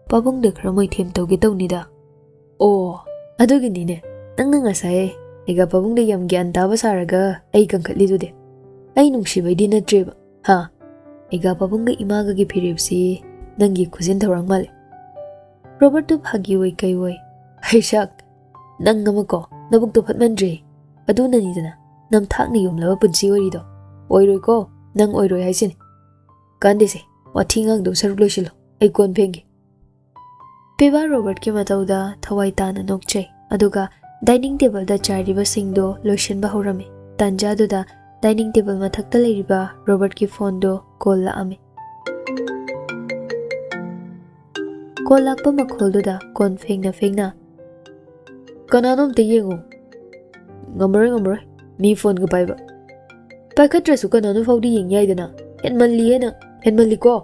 ꯄꯥꯕꯨꯡꯗ ꯈꯔ ꯃꯣꯏꯊꯦꯝ ꯇꯧꯒꯦ ꯇꯧꯅꯤꯗ"꯫ "ꯑꯣ, ꯑꯗꯨꯒꯤꯅꯤꯅꯦ ꯅꯪꯅ ꯉꯁꯥꯏ ꯑꯩꯒ ꯄꯥꯕꯨꯡꯗ ꯌꯥꯝ ꯒ꯭ꯌꯥꯟ ꯇꯥꯕ ꯁꯥꯔꯒ ꯑꯩ ꯀꯟꯈꯠꯂꯤꯗꯨꯗꯤ꯫ ꯑꯩ ꯅꯨꯡꯁꯤꯕꯩꯗꯤ ꯅꯠꯇ꯭ꯔꯦꯕ, ꯍꯥ? ꯑꯩꯒ ꯄꯥꯕꯨꯡꯒ ꯏꯃꯥꯒꯒꯤ ꯐꯤꯔꯦꯞꯁꯤ ꯅꯪꯒꯤ ꯈꯨꯖꯤꯟ ꯊꯧꯔꯥꯡ ꯃꯥꯜꯂꯦ"꯫ ꯔꯣꯕꯔꯠꯇꯨ ꯐꯥꯒꯤ ꯑꯣꯏ ꯀꯩ ꯑꯣꯏ, "ꯍꯩꯁꯥꯛ, ꯅꯪ ꯑꯃꯀꯣ, ꯅꯕꯨꯛꯇꯣ ꯐꯠꯃꯟꯗ꯭ꯔꯦ꯫ ꯑꯗꯨꯅꯅꯤꯗꯅ ꯅꯝꯊꯥꯛꯅ ꯌꯣꯝꯂꯕ ꯄꯨꯟꯁꯤ ꯑꯣꯏꯔꯤꯗꯣ꯫ ꯑꯣꯏꯔꯣꯏꯀꯣ, ꯅꯪ ꯑꯣꯏꯔꯣꯏ ꯍꯥꯏꯁꯤꯅꯤ꯫ ꯀꯥꯟꯗꯦꯁꯦ, ꯋꯥꯊꯤ ꯉꯥꯡꯗꯧ ꯁꯔꯨꯛ ꯂꯣꯏꯁꯤꯜꯂꯣ, ꯑꯩ ꯀꯣꯟ ꯐꯦꯡꯒꯦ"꯫ ꯄꯤꯕꯥ ꯔꯣꯕꯔꯠꯀꯤ ꯃꯇꯧꯗ ꯊꯋꯥꯏ ꯇꯥꯅ ꯅꯣꯛꯆꯩ, ꯑꯗꯨꯒ ꯗꯥꯏꯅꯤꯡ ꯇꯦꯕꯜꯗ ꯆꯥꯏꯔꯤꯕꯁꯤꯡꯗꯣ ꯂꯣꯏꯁꯤꯟꯕ ꯍꯧꯔꯝꯃꯤ꯫ ꯇꯥꯟꯖꯥꯗꯨꯗ ꯗꯥꯏꯅꯤꯡ ꯇꯦꯕꯜ ꯃꯊꯛꯇ ꯂꯩꯔꯤꯕ ꯔꯣꯕꯔꯠꯀꯤ ꯐꯣꯟꯗꯣ ꯀꯣꯜ ꯂꯥꯛꯑꯝꯃꯤ꯫ ꯀꯣꯜ ꯂꯥꯛꯄ ꯃꯈꯣꯜꯗꯨꯗ ꯀꯣꯟ ꯐꯦꯡꯅ ꯐꯦꯡꯅ, "ꯀꯅꯥꯅꯣ ꯑꯝꯇ ꯌꯦꯡꯉꯣ"꯫ "ꯉꯝꯃꯔꯣꯏ, ꯉꯝꯃꯔꯣꯏ, ꯃꯤ ꯐꯣꯟꯒ ꯄꯥꯏꯕ꯫ ꯄꯥꯏꯈꯠꯇ꯭ꯔꯁꯨ ꯀꯅꯥꯅꯣ ꯐꯥꯎꯗꯤ ꯌꯦꯡ ꯌꯥꯏꯗꯅ꯫ ꯍꯦꯟꯃꯜꯂꯤꯍꯦ ꯅꯪ, ꯍꯦꯟꯃꯜꯂꯤꯀꯣ"꯫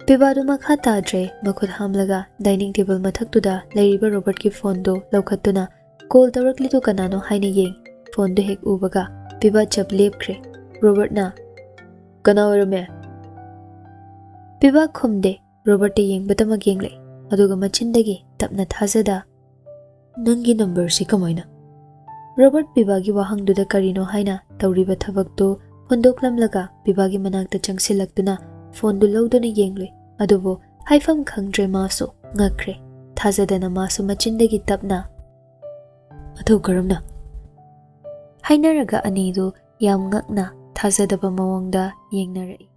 ꯄꯤꯕꯥꯗꯨ ꯃꯈꯥ ꯇꯥꯗ꯭ꯔꯦ, ꯃꯈꯨꯠ ꯍꯥꯝꯂꯒ ꯗꯥꯏꯅꯤꯡ ꯇꯦꯕꯜ ꯃꯊꯛꯇꯨꯗ ꯂꯩꯔꯤꯕ ꯔꯣꯕꯔꯠꯀꯤ ꯐꯣꯟꯗꯨ ꯂꯧꯈꯠꯇꯨꯅ, "ꯀꯣꯜ ꯇꯧꯔꯛꯂꯤꯗꯨ ꯀꯅꯥꯅꯣ?" ꯍꯥꯏꯅ ꯌꯦꯡ꯫ ꯐꯣꯟꯗꯨ ꯍꯦꯛ ꯎꯕꯒ ꯄꯤꯕꯥ ꯆꯞ ꯂꯦꯞꯈ꯭ꯔꯦ꯫ ꯔꯣꯕꯔꯠꯅ, "ꯀꯅꯥ ꯑꯣꯏꯔꯝꯃꯦ?" ꯄꯤꯕꯥ ꯈꯨꯝꯗꯦ꯫ ꯔꯣꯕꯔꯠꯇ ꯌꯦꯡꯕꯇꯃꯛ ꯌꯦꯡꯂꯛꯏ, ꯑꯗꯨꯒ ꯃꯆꯤꯟꯗꯒꯤ ꯇꯞꯅ ꯊꯥꯖꯗ, "ꯅꯪꯒꯤ ꯅꯝꯕꯔꯁꯤ ꯀꯃꯥꯏꯅ?" ꯔꯣꯕꯔꯠ ꯄꯤꯕꯥꯒꯤ ꯋꯥꯍꯪꯗꯨꯗ ꯀꯔꯤꯅꯣ ꯍꯥꯏꯅ ꯇꯧꯔꯤꯕ ꯊꯕꯛꯇꯨ ꯍꯨꯟꯗꯣꯛꯂꯝꯂꯒ ꯄꯤꯕꯥꯒꯤ ꯃꯅꯥꯛꯇ ꯆꯪꯁꯤꯜꯂꯛꯇꯨꯅ ꯐꯣꯟꯗꯨ ꯂꯧꯗꯨꯅ ꯌꯦꯡꯂꯨꯏ꯫ ꯑꯗꯨꯕꯨ ꯍꯥꯏꯐꯝ ꯈꯪꯗ꯭ꯔꯦ, ꯃꯥꯁꯨ ꯉꯛꯈ꯭ꯔꯦ꯫ ꯊꯥꯖꯗꯅ ꯃꯥꯁꯨ ꯃꯆꯤꯟꯗꯒꯤ ꯇꯞꯅ, "ꯃꯊꯧ ꯀꯔꯝꯅ?" ꯍꯥꯏꯅꯔꯒ ꯑꯅꯤꯗꯨ ꯌꯥꯝ ꯉꯛꯅ ꯊꯥꯖꯗꯕ ꯃꯑꯣꯡꯗ ꯌꯦꯡꯅꯔꯛꯏ꯫